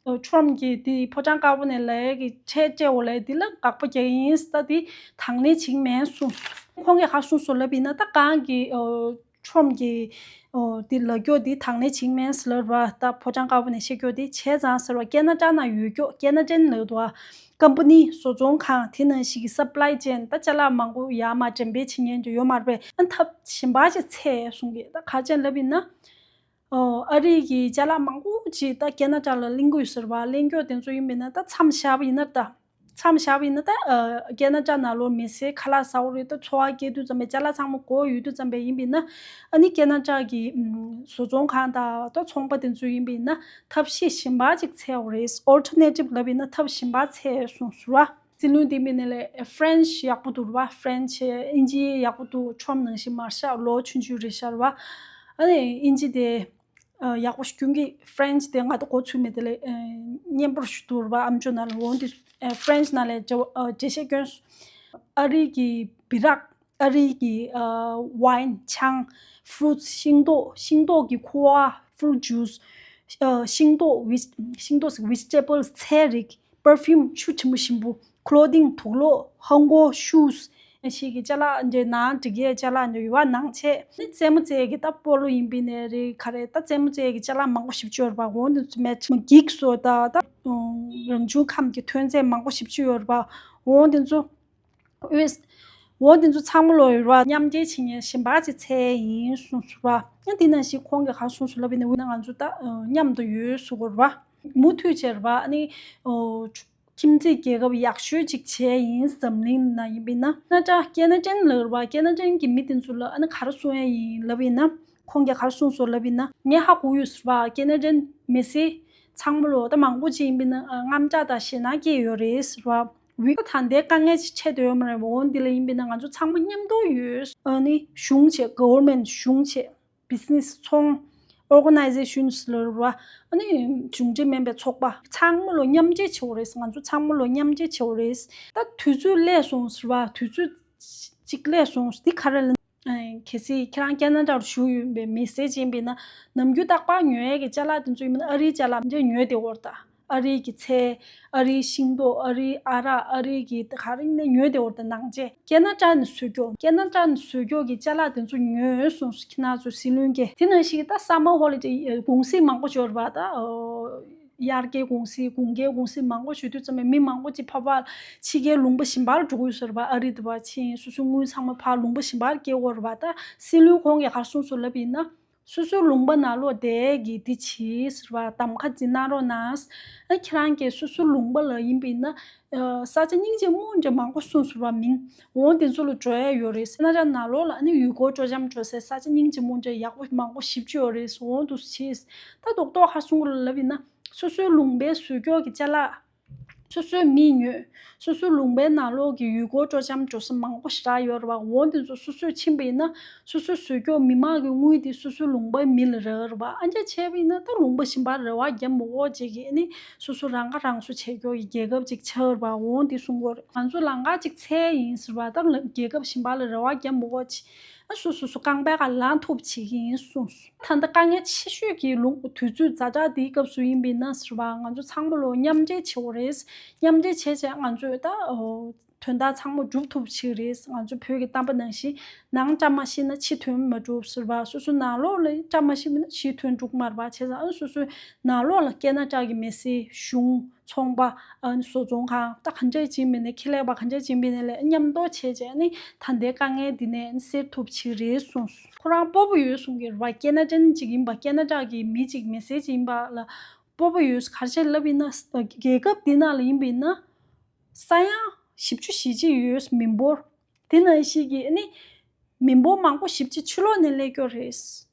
ཨོ་ཁྲོམ་གྱི་དེ་ཕོ་བྲང་དཀར་པོ་ནས་ལབ་ཡས་ཀྱི་ཁྲལ་སྤྲད་འོ་ལབ་དེ་ལ་དགག་པ་རྒྱག་གི་ཡིན། ད་དེ་དང་ལེན་བྱེད་ཀྱི་མེད་གསུངས། ཁོང་གིས་ག་གསུངས་སོང་ལབ་ཡིན་ན། ད་གང་གི་ཨོ་ཁྲོམ་གྱི་ཨོ་དེ་ལབ་རྒྱུ་དེ་དང་ལེན་བྱེད་ཀྱི་མེད་ཟེར་ལབ་ར། ད་ཕོ་བྲང་དཀར་པོ་ནས་བཤད་རྒྱུ་དེ་བྱས་ཙང་ཟེར་བ། རྒྱ་ནག་དྲག་ནང་ཡོད་རྒྱུ་རྒྱ་ནག་ཅན་ལབ་འདུག་ཨ། ཀམ་པ་ནི་བཟོ་ཚོང་ཁང་དེ་ནང་བཞིན་གྱི་སབ་ལའི་ཅེན། ད་ཅ་ལག་མང་པོ་ཡར་མར་འགྲེམས་སྤེལ་བྱེད་མཁན་དེ་ཡོད་མ་རེད་པས། ཨ་ཐབས་གཞན་པ་ཅིག་འཚོལ་གསུང་གི། ད་ག་རེ་བྱས་ལབ་ཡིན་ན། ཨ་རི་གི་ཅ་ལག་མང་པོ་ཅིག་ད་ཁེ་ན་ཌ་ལ་ལེན་གྱི་ཡོད་ཟེར་བ། ལེན་རྒྱུ་དེ་ཚོ་ཡིན་པས་ན་ད་མཚམས་བཞག་པ་ཡིན་ན་ད། མཚམས་བཞག་པ་ཡིན་ན་ད་ཨ་ཁེ་ན་ཌ་ནང་ལོགས་མི་སེར་ཁ་ལག་ཟ་བ་རེད། ད་འཚོ་བ་སྐྱེལ་དུས་ཙམ་པའི་ཅ་ལག་ཚང་མ་དགོས་ཡོད་དུས་ཙམ་པའི་ཡིན་པས་ན། ཨ་ནི་ཁེ་ན་ཌ་གི་ཨམ་བཟོ་ཚོང་ཁང་དང་ད་ཚོང་པ་དེ་ཚོ་ཡིན་པས་ན་ཐབས་ཤེས་གཞན་པ་ཅིག་འཚོལ་བ་རེད། ཨོལ་ཊར་ནེ་ཊིབ་ལབ་པས་ན་ཐབས་གཞན་པ་འཚོལ་གསུངས་སོང་ར། སྲིད་བློན་དེ་མིན་ནས་ལས་ཧྥ་རན་ཆི་ཡག་པོ་འདུག་ར། ཧྥ་རན་ཆི་དབྱིན་ཇི་ཡག་པོ་འདུག་ཁྲོམ་ནང་བཞིན་མར་ཤག་ལོ་ཆུང་ཆུང་རེད་ཤག་ར། ཨ་ནི་དབྱིན་ཇི་དེ་ཨ་ཡག་པོ་ཞིག་སྐྱོན་གི། ཧྥ་རན་ཆི་དེ་ང་ད་གོ་ཚུལ་མེད་དེ་ལས་ཨ་སྙན་པོ་ཞིག་འདུག་ར། ཨམ་ཅོག་ནང་ལ་འོང་དེ་ཨ་ཧྥ་རན་ཆི་ནང་ལས་འགྲེལ་བ་ཨ་འགྲེལ་བཤད་སྐྱོན་སོང་། ཨ་རི་གི་སྦི་རག་ཨ་རི་གི་ཨ་ཝའིན། ཆང་། ཕུ་རུ་ཊི། ཤིང་ཏོག་ཤིང་ཏོག་གི་ཁུ་བ། ཕུ་རུ་ཊི་ཇུས། ཨ་ཤིང་ཏོག་ཝི་ཤིང་ཏོག་ཟེར། ཝེ་ཇི་ཊེ་བལ་སི། ཚལ་རིགས། པར་ཕིའུམ། ཆུ་ཕྲན་བུ་ཞིམ་པོ། ཁ་ལོ་དིང་། དུག་ལོག་ཧང་གོ། ཤུས། ཞིག་གི་ཅ་ལག་འདྲ་ནང་འགྲིག་ཡས་ཅ་ལག་འདྲ་ཡོད་པ་ནང་ཆེ། ནི་རྩེད་མོ་རྩེ་ཡས་ཀྱི་ད་སྤོ་ལོ་ཡིན་པའི་ནས་རེད། ག་རེ་ད་རྩེད་མོ་རྩེ་ཡས་ཀྱི་ཅ་ལག་མང་པོ་ཞིབ་ཅིག་ཡོད་རེད་པ། འོ་འདི་ཚོ་མེད་ཅིག་གིག་སོ་ད་ད་རང་བྱུང་ཁམས་ཀྱི་ཐོན་རྫས་མང་པོ་ཞིབ་ཅིག་ཡོད་རེད་པ། འོ་འདི་ཚོ། ཨོས། འོ་དེ་ཚོ་ཚང་མ་ལོ་ཡོད་ར། མཉམ་འབྲེལ་བྱེད་མཁན་གཞན་པ་ཅིག་འཚོལ་ཡིན་གསུངས་སོང་ར། ཡང་དེ་ནང་བཞིན་ཁོང་གིས་ག་རེ་གསུངས་སོང་ལབ་པ་ཡིན་ན། འོ་ན་ང་ཚོ་ད་མཉམ་དུ་ཡོད་ཟེར་གོ་ར། མུ་མཐུད་བྱས་ར་བ་ཨ་ནི་ཨོ་ཁྱིམ་མཚེས་རྒྱལ་ཁབ་ཡག་ཤོས་ཅིག་བྱས་ཡིན། འཛམ་གླིང་ནང་ཡིན་པ་ཡིན་ན། ཁེ་ན་ཌ་ཁེ་ན་ཌན་ལབ་ར་བ། ཁེ་ན་ཌན་གྱི་མི་དེ་ཚོ་ལ་ཨ་ནི་ག་རེ་གསུང་ཡ་ཡིན་ལབ་པ་ཡིན་ན། ཁོང་གིས་ག་རེ་གསུངས་སོང་ལབ་པ་ཡིན་ན། ངས་ཧ་གོ་ཡོད་ཟེར་བ། ཁེ་ན་ཌན་མི་སེར་ཚང་མ་ལོ་ད་མང་པོ་ཅིག་ཡིན་པ་ཡིན་ན་ཨ་དངངས་སྐྲག་དང་ཞེད་སྣང་སྐྱེས་ཡོད་རེད་ཟེར་བ། ཝི་ད་ལྟའི་དཀའ་ངལ་ཅིག་འཕྲད་བསྡད་ཡོད་མ་རེད་པ། འོ་འདི་ལ་ཡིན་པ་ཡིན་ན་ང་ཚོ་ཚང་མ་མཉམ་དུ་ཡོད། ཨ་ནི་གཞུང་བྱས། གྷ་ཝར་མེན་ཊི། གཞུང་བྱས། བི་ཛི་ནེ་སི། ཚོང་། ཨོར་ག་ནའི་ཛེ་ཤན་ལབ་ར་བ། ཨ་ནི་གཞུང་འབྲེལ་མིན་པའི་ཚོགས་པ་ཚང་མ་ལོ་མཉམ་འབྲེལ་བྱེད་དགོས་རེད། ང་ཚོ་ཚང་མ་ལོ་མཉམ་འབྲེལ་བྱེད་དགོས་རེད། ད་དུས་ཚོད་སླེབས་སོང་ཟེར་བ། དུས་ཚོད་ཅིག་སླེབས་སོང་། འདི་ག་རེ་ལབ། ཨ་གལ་སྲིད་ཁྱེད་རང་ཁེ་ན་ཌ་རུ་བཞུགས་ཡོད་པའི་མི་སེར་ཅིག་ཡིན་པ་ཡིན་ན། ནམ་རྒྱུན་རྟག་པར་ཉོ་ཡས་ཀྱི་ཅ་ལག་དེ་ཚོ་ཡིན་པ་ཡིན་ན་ཨ་རིའི་ཅ་ལག་འདི་ཉོས་བསྡད་ཡོད་རེད་ད། ཨ་རིའི་གི་ཚལ། ཨ་རིའི་ཤིང་ཏོག་ཨ་རིའི་ཨ་རག་ཨ་རིའི་གི་ག་རེ་ཡིན་ནའི་ཉོས་བསྡད་ཡོད་རེད་ད། ནང་ཆས། ཁེ་ན་ཌ་ནས་བཟོས་རྒྱུ། ཁེ་ན་ཌ་ནས་བཟོས་རྒྱུ་གི་ཅ་ལག་དེ་ཚོ་ཉོས་སོང་ཟེར། ཁྱེད་རང་ཚོ་སྲིད་བློན་གྱིས། དེ་ནང་བཞིན་གྱི་ད་སམ་མར་ཧོ་ལི་ཌེ་གུང་སེང་མང་པོ་ཡོད་རེད་པ་ད། ཨོ། དབྱར་ཁའི་གུང་སེང་། དགུན་ཁའི་གུང་སེང་མང་པོ་ཡོད་དུས་ཙམ་པ་མི་མང་པོ་ཅིག་ཕར་ཕར་ཕྱི་རྒྱལ་ལུང་པ་གཞན་པར་འགྲོ་གི་ཡོད་ཟེར་བ། ཨ་རི་དེ་བར་ཕྱིན། སོ་སོའི་དངུལ་ཚང་མ་ཕར་ལུང་པ་གཞན་པར་སྐྱེལ་དགོས་རེད་པ། ད་སྲིད་བློན་ཁོང་གིས་ག་རེ་གསུངས་སོང་ལབ་པ་ཡིན་ན། སོ་སོའི་ལུང་པ་ནང་ལོགས་བསྡད་ཀྱི་འདི་བྱེད་ཟེར་བ། གདམ་ཁ་འདི་གནང་རོགས་གནང་། ཨ་ཁྱེད་རང་གིས་སོ་སོའི་ལུང་པ་ལ་ཡིན་པ་ཡིན་ན། ཨ་ས་ཆ་སྙིང་རྗེ་མོ་འདྲ་མང་པོ་གསུངས་སོང་ར། མིང་འོ་དེ་ཚོ་ལ་འགྲོ་ཡ་ཡོད་རེད། ཁེ་ན་ཌ་ནང་ལོགས་ལ་ཨ་ནི་ཡུལ་སྐོར་སྤྲོ་འཆམ་འགྲོ་སའི་ས་ཆ་སྙིང་རྗེ་མོ་འདྲ་ཡག་པོ་མང་པོ་ཞེ་པོ་ཅིག་ཡོད་རེད། འོ་འདུག་སེ་བྱས། ད་རྡོག་རྡོག་ག་རེ་གསུང་གི་ལབ་ཡིན་ན། སོ་སོའི་ལུང་པའི་བཟོ་བཀོད་ཀྱི་ཅ་ལག་སོ་སོའི་མིས་ཉོས། སོ་སོའི་ལུང་པའི་ནང་ལོགས་ཀྱི་ཡུལ་སྐོར་སྤྲོ་འཆམ་འགྲོ་ས་མང་པོ་ཞེ་དྲག་ཡོད་རེད་པ། འོ་དེ་ཚོ་སོ་སོས་ཕྱིན་པ་ཡིན་ན། སོ་སོའི་བཟོ་བཀོད་མི་མང་གི་དངུལ་དེ་སོ་སོའི་ལུང་པའི་མི་ལ་རག་རེད་པ། ཨ་འདྲ་བྱས་པ་ཡིན་ན་ད་ལུང་པ་གཞན་པར་རེ་བ་རྒྱབ་མི་དགོས་བྱས་ཀྱི་ཨ་ནི་སོ་སོ་རང་ཁ་རང་གསོ་བྱེད་རྒྱུ་ཡི་རྒྱལ་ཁབ་ཅིག་ཆགས་རེད་པ། འོ་འདི་གསུང་གི་ཡོད་རེད། ང་ཚོ་ལམ་ཁ་ཅིག་འཚོལ་ཡིན་ཟེར་བ། ད་རྒྱལ་ཁབ་གཞན་པ་ལ་རེ་བ་རྒྱབ་མི་དགོས་བྱས། ཨ་སོ་སོ་སོ་རྐང་པའི་ཁ་ལངས་ཐུབ་བྱེད་ཀྱི་ཡིན་གསུངས་སོང་། ད་ལྟ་དཀའ་ངལ་ཆེ་ཤོས་ཀྱི་ལུང་དུས་ཚོད་ཛ་དྲག་འདིའི་སྐབས་སུ་ཡིན་པ་ཡིན་ན་ཟེར་བ། ང་ཚོ་ཚང་མ་ལོ་མཉམ་འབྲེལ་བྱེད་དགོས་རེད། མཉམ་འབྲེལ་བྱས་བྱས་ང་ཚོས་ད་ཨོ་དོན་དག་ཚང་མ་སྒྲུབ་ཐུབ་བྱེད་ཀྱི་རེད། ང་ཚོ་བོད་ཀྱི་གཏམ་དཔེ་ནང་བཞིན། ནང་བཀྲ་མ་ཤིས་ན་ཕྱི་དོན་མ་འགྲུབ་ཟེར་བ། སོ་སོ་ནང་ལོགས་ལ་བཀྲ་མ་ཤིས་པ་ན་ཕྱི་དོན་འགྲུབ་མ་རེད་པ། བྱས་ཙང་ཨ་སོ་སོའི་ནང་ལོགས་ལ་ཁེ་ན་ཌ་གི་མི་སེར། གཞུང་། ཚོང་པ། ཨ་ནི་བཟོ་ཚོང་ཁང་། ད་ག་འདྲས་ཅིག་མིན་ནས་ཁེ་ལས་པ་ག་འདྲས་ཅིག་མིན་ནས་ལས་མཉམ་དུ་བྱས་བྱས་ནི་ད་ལྟའི་དཀའ་ངལ་འདི་ནས་སེལ་ཐུབ་ཅིག་རེད་གསུངས་སོང་། ཁོ་རང་སྤོབས་པ་ཡོད་གསུང་གི་རེད་པ། ཁེ་ན་ཌན་ཅིག་ཡིན་པ། ཁེ་ན་ཌ་གི་མི་ཅིག་མི་སེར་ཅིག་ཡིན་པ་ལ་སྤོབས་པ་ཡོད། ག་རེ་བྱས་ལབ་ཡིན་ན། རྒྱལ་ཁབ་འདི་ནང་ལ་ཡིན་པ་ཡིན་ན་ས་ཡ་བཞི་བཅུ་ཞེ་གཅིག་ཡོད། མི་འབོར་དེ་ནང་བཞིན་གྱི་ནི་མི་འབོར་མང་པོ་ཞེ་པོ་ཅིག་ཕྱི་ལོགས་ནས་སླེབས་ཀྱི་ཡོད་རེད།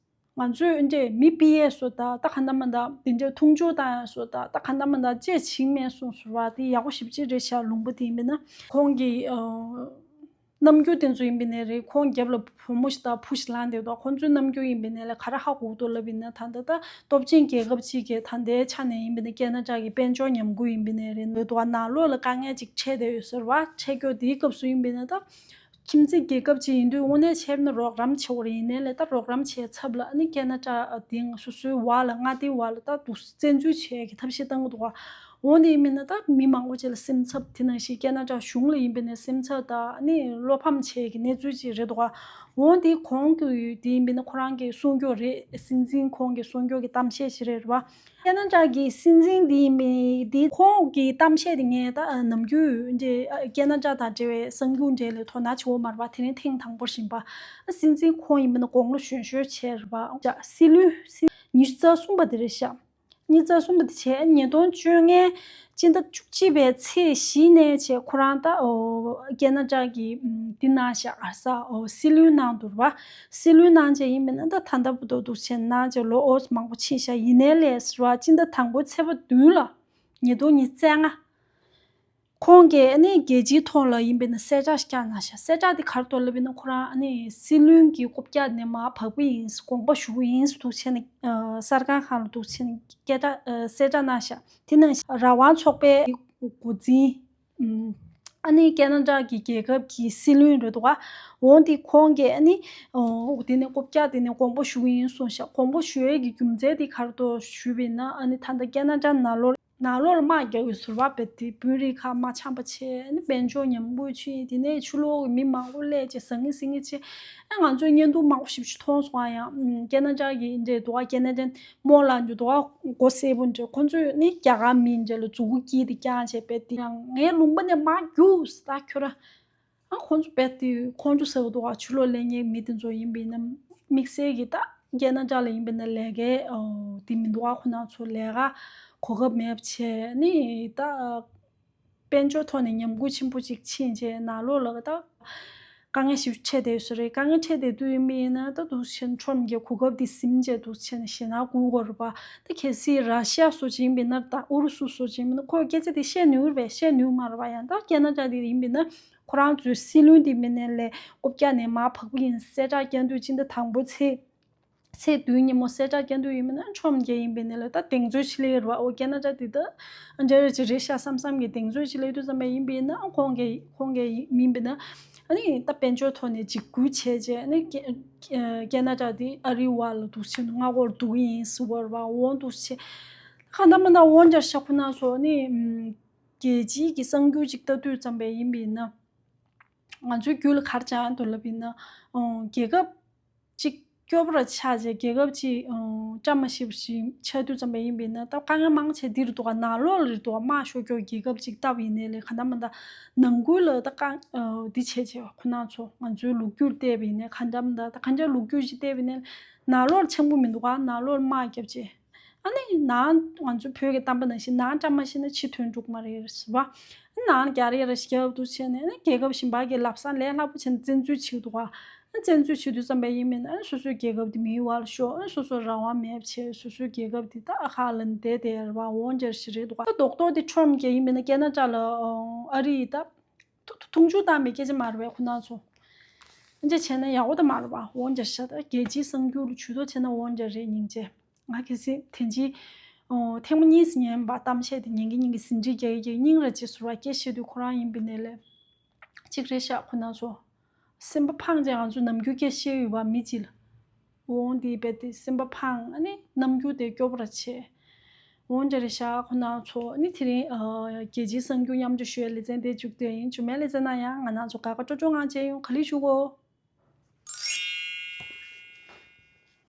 ང་ཚོས་འདྲེ་མི་ཕུད་ཡས་སོ་ད་ད་ག་འདྲ་མ་འདྲ་དེ་འདྲ་མཐོང་ཆུང་བཏང་ཡས་སོ་ད་ད་ག་འདྲ་མ་འདྲ་ཅེས་བྱིང་མེད་གསུངས་སོང་བ། དེ་ཡག་པོ་ཞེ་པོ་ཅིག་རེད་ཤག་ལུང་པ་དེ་ཡིན་པས་ན། ཁོང་གི་ཨ་རྣམ་འགྱུར་དེ་ཚོ་ཡིན་པས་ན་རེད། ཁོང་རྒྱབ་ལ་བུ་མོ་ཞིག་དང་བུ་ཞིག་ལངས་བསྡད་འདུག་ཁོང་ཚོའི་རྣམ་འགྱུར་ཡིན་པས་ན་ལས་ག་རེ་ཧ་གོ་འདུག་ལབ་ཡིན་ན། ད་ལྟ་ད་སྟོབས་ཆེན་རྒྱལ་ཁབ་ཅིག་གིས་ད་ལྟའི་ཆ་ནས་ཡིན་པས་ན་ཁེ་ན་ཌ་གི་དཔལ་འབྱོར་ཉམས་རྒུད་ཡིན་པས་ན་རེད། འདུག་ག་ནང་ལོགས་ལ་དཀའ་ངལ་ཅིག་འཕྲད་བསྡད་ཡོད་ཟེར་བ། འཕྲད་རྒྱུ་དེའི་སྐབས་སུ་ཡིན་པས་ན་ད། ཁྱིམ་མཚེས་རྒྱལ་ཁབ་ཅིག་ཡིན་དུས་དངོས་གནས་བྱས་ན་རོགས་རམ་བྱེད་དགོས་རེད། ཡིན་ནའི་ལས་ད་རོགས་རམ་བྱེད་ཚབ་ལ་ཨ་ནི་ཁེ་ན་ཌ་དེ་སོ་སོའི་བར་ལ་མངའ་སྡེའི་བར་ལ་ད་འདུག་བཙན་འཛུལ་བྱེད་ཀྱི་ཐབས་ཤེས་བཏང་གི་འདུག་ག་འོ་འདི་མིན་ན་ད་མི་མང་པོ་ཅིག་ལ་སེམས་འཚབ། དེ་ནང་བཞིན་ཁེ་ན་ཌ་གཞུང་ལ་ཡིན་པས་ན་སེམས་འཚབ་དང་ཨ་ནི་བློ་ཕམ་བྱེད་ཀྱི་གནས་ཚུལ་ཅིག་རེད་འདུག་ག་འོ་འདི་གོང་དུ་དེ་ཡིན་པས་ན་ཁོ་རང་གིས་གསུང་རྒྱུ་རེད། སྲིད་འཛིན་ཁོང་གིས་གསུང་རྒྱུ་གི་གཏམ་བཤད་ཞིག་རེད་བ། ཁེ་ན་ཌ་གི་སྲིད་འཛིན་འདི་མི་འདི་ཁོང་གི་གཏམ་བཤད་དེ་ངས་ད་ནམ་རྒྱུན་འདི་ཁེ་ན་ཌ་དང་འབྲེལ་བའི་གསར་འགྱུར་འདྲ་ལས་དོ་སྣང་བྱེད་པ་མ་རེད་པ། དེ་རིང་ཐེངས་དང་པོ་ཡིན་པ། སྲིད་འཛིན་ཁོང་ཡིན་པ་ན་དགུང་ལོ་གཞོན་ཤོས་ཆགས་རེད་པ། སྲིད་བློན་སྲིད་ ཉི་ཤུ་རྩ་གསུམ་པ་དེ་རེད་ཤག་ཉི་ཤུ་རྩ་གསུམ་པ་དེ་བྱས། ཉིས་སྟོང་བཅོ་ལྔའི་སྤྱི་ཟླ་བཅུ་གཅིག་པའི་ཚེས་བཞི་ནས་བྱས་ཁོ་རང་ད་ཨོ་ཁེ་ན་ཌ་གི་ཨམ་འདི་གནང་ཤག་ཨ་ས་ཨོ་སྲིད་བློན་གནང་འདུག་ར་བ། སྲིད་བློན་གནང་བྱས་ཡིན་པས་ན་ད་ད་ལྟ་བར་དུ་འདུག་བྱས་གནང་བྱས་ལོ་ཨོ་མང་པོ་ཕྱིན་ཤག་ཡིན་ནའི་ལས་ཟེར་བ་སྤྱི་ཟླ་དང་པོའི་ཚེས་པ་བདུན་ལ། ཉིས་སྟོང་ཉི་ཤུ་རྩ་ལྔ། ཁོང་གིས་ཨ་ནི་རྒྱལ་སྤྱིའི་ཐོག་ལ་ཡིན་པས་ན་གསལ་བསྒྲགས་ཤིག་བསྐྱངས་གནང་ཤག་གསལ་བསྒྲགས་དེ་ག་རེ་འདུག་ལབ་པ་ཡིན་ན། ཁོ་རང་ཨ་ནི་སྲིད་བློན་གྱི་རྐུབ་བཀྱག་ནས་མར་བབས་ཀྱི་ཡིན། དགོངས་པ་ཞུ་གི་ཡིན་འདུག་བྱས་ནས་ཨ་གསར་ཁང་ཁག་ལ་འདུག་བྱས་ནས་སྐད་གྲགས་ཨ་གསལ་བསྒྲགས་གནང་ཤག་དེ་ནང་བཞིན་རང་དབང་ཚོགས་པའི་འགོ་འཛིན་ཨ་ནི་ཁེ་ན་ཌ་གི་རྒྱལ་ཁབ་ཀྱི་སྲིད་བློན་རེད་འདུག་ག་འོན་ཏེ་ཁོང་གིས་ཨ་ནི་ཨོ་དེ་ནས་རྐུབ་བཀྱག་དེ་ནས་དགོངས་པ་ཞུ་གི་ཡིན་གསུངས་ཤག་དགོངས་པ་ཞུ་ཡས་ཀྱི་རྒྱུ་མཚན་དེ་ག་རེ་འདུག་ཞུས་པ་ཡིན་ན། ཨ་ནི་ད་ལྟ་ཁེ་ན་ཌ་ནང་ལོགས་ནང་ལོགས་ལ་དམག་རྒྱག་ཡོད་ཟེར་བ། བོད་དེ་བོད་རིགས་ཁག་དམག་འཆམ་པ་བྱས་ནས་དཔལ་འབྱོར་ཉམས་རྒུད་ཕྱིན། དེ་ནས་ཕྱི་ལོགས་ཀྱི་མི་མང་པོ་སླེབས་བྱས་ཟང་ངེ་ཟིང་ངེ་བྱས། ཨ་ང་ཚོས་བརྙན་ཐུང་མང་པོ་ཞིག་ཞིག་མཐོང་སོང་། ཨ་ཡང་ཨམ་ཁེ་ན་ཌ་གི་འདྲེ་འདུག་ག་ཁེ་ན་ཌའི་རྨོ་ལགས་འདྲ་འདུག་ག་མགོ་སེར་པོ་འདྲ། ཁོ་ཚོས་ནི་རྒྱ་གར་མི་འདྲ་ལ་མཛུ་གུ་དཀྱིལ་དེ་བརྐྱངས་བྱས་བསྡད་དེ། ཡང་ངའི་ལུང་པ་ནས་མར་རྒྱུགས་ད་ཁྱོད་རང་། ཨ་ཁོང་ཚོ་རྦད་དེ་ཁོང་ཚོ་ཟེར་གི་འདུག་ག་ཕྱི་ལོགས་ལ་སླེབས་མཁན་མི་དེ་ཚོ་ཡིན་པས་ན་དམིགས་བསལ་གྱི་ད་ཁེ་ན་ཌ་ལ་ཡིན་པས་ན་ལས་ཀའི་ཨོ་དེ་མི་འདུག་ག་ཁོ་རང་ཚོ་ལས་ཀ་གོ་སྐབས་མེད་པ་བྱས་ནི་ད་དཔལ་འབྱོར་ཐོག་ནས་ཉམས་རྒུད་ཆེན་པོ་ཅིག་ཕྱིན་བྱས་ནང་ལོགས་ལ་ད་དཀའ་ངལ་ཞིག་འཕྲད་བསྡད་ཡོད་ས་རེད། དཀའ་ངལ་འཕྲད་བསྡད་དུས་ཡིན་པས་ན་ད་འདུག་བྱས་ན་ཁྲོམ་གྱི་གོ་སྐབས་དེ་ཟིན་བྱས་འདུག་བྱས་ན་ཞེད་སྣང་སྐུལ་དགོས་རེད་པ། ད་གལ་སྲིད་ར་ཤི་ཡ་བཟོ་ཅིག་ཡིན་པས་ན། ད་ཨུ་རུ་སུ་བཟོ་ཅིག་ཡིན་པས་ན་ཁོས་སྐད་ཆ་དེ་བཤད་ནུས་རེད་པས། བཤད་ནུས་མ་རེད་པ། ཡང་ད་ཁེ་ན་ཌ་དེ་ཡིན་པས་ན། ཁོ་རང་ཚོའི་སྲིད་བློན་དེ་མི་ནས་ལས་རྐུབ་བཀྱག་ནས་མར་བབས་ཀྱི་ཡིན་གསལ་བསྒྲགས་བསྐྱངས་དུས། སྤྱི་ཟླ་དང་པོ་ཚེས་ཚེས་བདུན་ཉིན་མོ་གསལ་བསྒྲགས་བསྐྱངས་དུས་ཡིན་པས་ན་ཁྲོམ་རྒྱག་ཡིན་པས་ན་ལས་ད་གདེང་ཚོད་ཅིག་སླེབས་རེད་པ། ཨོ་ཁེ་ན་ཌ་དེ་ད་འདྲ་རེད་ཅིག་རེད་ཤག་བསམ་བསམ་གྱི་གདེང་ཚོད་ཅིག་སླེབས་དུས་ཙམ་པ་ཡིན་པས་ན། ཁོང་གིས་ཁོང་གིས་ཡིན་པས་ན་ཨ་ནི་ད་དཔལ་འབྱོར་ཐོག་ནས་འཇིགས་སྐུལ་བྱས་བྱས་ཨ་ནི་ཁེ་ཁེ་ན་ཌ་དེ་ཨ་རི་བ་ལ་འདུག་བྱས་ནས་མངའ་ཁོངས་ལྡུག་གི་ཡིན་ཟེར་བ་རེད་པ། འོ་འདུག་བྱས་གང་ལྟར་མ་ལྟར་འོ་འདྲ་ཤག་ཁོ་རང་ཚོ་ནི་ཨམ་རྒྱལ་སྤྱིའི་གི་གསར་འགྱུར་ཅིག་ལྟ་དུས་ཙམ་པ་ཡིན་པས་ན། ང་ཚོའི་རྒྱུད་ལ་ག་རེ་སྦྱངས་འདུག་ལབ་པ་ཡིན་ན། ཨང་རྒྱལ་ཁབ་ཅིག་སྐྱོ་པོ་ར་ཆགས་བྱས། རྒྱལ་ཁབ་ཅིག་ཨང་བཀྲ་མ་ཤིས་པ་ཞིག་ཆགས་དུས་ཙམ་པ་ཡིན་པས་ན། ད་དཀའ་ངལ་མང་ཆེ་འདི་རེད་འདུག་ག་ནང་ལོགས་ལ་རེད་འདུག་ག་དམག་ཤོར་རྒྱུ། རྒྱལ་ཁབ་ཅིག་བལྟས་པ་ཡིན་ནའི་ལས་གང་ལྟར་མ་ལྟར་ནང་ཁུལ་ལ་ད་དཀའ་ཨ་འདི་བྱས་བྱས་ཁོ་རང་ཚོ་ང་ཚོའི་ལོ་རྒྱུས་བལྟས་པ་ཡིན་ནའི་གང་ལྟར་མ་ལྟར་ད་གང་ལྟར་ལོ་རྒྱུས་ཅིག་བལྟས་པ་ཡིན་ནའི་ནང་ལོགས་ལ་འཆམ་པོ་མི་འདུག་ག་ནང་ལོགས་ལ་དམག་བརྒྱབ་བྱས། ཨ་ནི་ནང་ང་ཚོའི་བོད་ཀྱི་གཏམ་དཔེ་ནང་བཞིན་ནང་བཀྲ་མ་ཤིས་ན་ཕྱི་དོན་འགྲུབ་མ་རེད་ཟེར་བ། ཨ་ནང་རྒྱ་རེ་རེ་ཞིག་རྒྱབ་འདུག་བྱས་ནས་ཨ་ནི་རྒྱལ་ཁབ་གཞན་པ་གི་ལམ་སང་ལས་སླ་པོ་བྱས་ནས་བཙན་འཛུལ་བྱེད་འདུག་ག་ཨ་བཙན་འཛུལ་བྱེད་དུས་ཙམ་པ་ཡིན་མིན་ཨ་ནི་སོ་སོའི་རྒྱལ་ཁབ་དེ་མིའི་བར་ཤོར། ཨ་ནི་སོ་སོ་རང་དབང་མེད་བྱས། སོ་སོའི་རྒྱལ་ཁབ་དེ་ད་ཨ་ཁ་ལ་བསྡད་བསྡད་རེད་པ། འོ་འདྲ་ཞིག་རེད་འདུག་ག་ད་རྡོག་རྡོག་དེ་ཁྲོམ་རྒྱག་ཡིན་མིན་ན་ཁེ་ན་ཌ་ལ་ཨ་རི་ཡི་ད། ཐུ་ཐུ་མཐོང་ཆུང་བཏང་བའི་སྐད་ཆ་མ་རེད་པས་ཁོ་རང་ཚོ། འདི་འདྲ་བྱས་ན་ཡག་པོ་ད་མ་རེད་པ། འོ་འདྲ་ཤག་ད་རྒྱལ་སྤྱིའི་གསར་འགྱུར་ལ་ཇུས་གཏོགས་བྱས་ན་འོ་འདྲ་རེད། སྙིང་རྗེ། ང་གལ་སྲིད་དེ་འདྲའི་ཨོ་ཐེངས་མ་གཉིས་སུ་ཉན་པ་གཏམ་བཤད་དེ་ཉན་གི་ཉན་གི་ཟིན་བྲིས་རྒྱག་གི་རྒྱག་གི་སྙིང་རེ་རྗེ་ཟུར་བ་སྐད་བཤད་དུས་ཁོ་རང་ཡིན་པའི་ནས་ལས་གཅིག་རེད་ཤག་ཁོ་རང་ཚོ་སེམས་པ་ཕངས་བྱས་ང་ཚོ་ནམ་རྒྱུན་སྐད་བཤད་ཡོད་པ་མི་གཅིག་ལ། འོང་དེ་རྦད་དེ་སེམས་པ་ཕངས། ཨ་ནི་རྣམ་འགྱུར་དེ་སྐྱོ་པོ་ར་བྱས། འོང་འདྲ་རེད་ཤག་ཁོ་རང་ཚོ་ཨ་ནི་དེ་རིང་ཨ་རྒྱལ་སྤྱིའི་གསར་འགྱུར་མཉམ་སྤྱོད་ཞུ་བའི་ལེ་ཚན་དེ་མཇུག་བསྡུས་ཡིན། མཇུག་མའི་ལེ་ཚན་ནང་ཡང་ང་རང་ཚོ་དགའ་དགའ་སྤྲོ་སྤྲོ་ངང་མཇལ་ཡོང་། ག་ལེར་བཞུགས་གོ།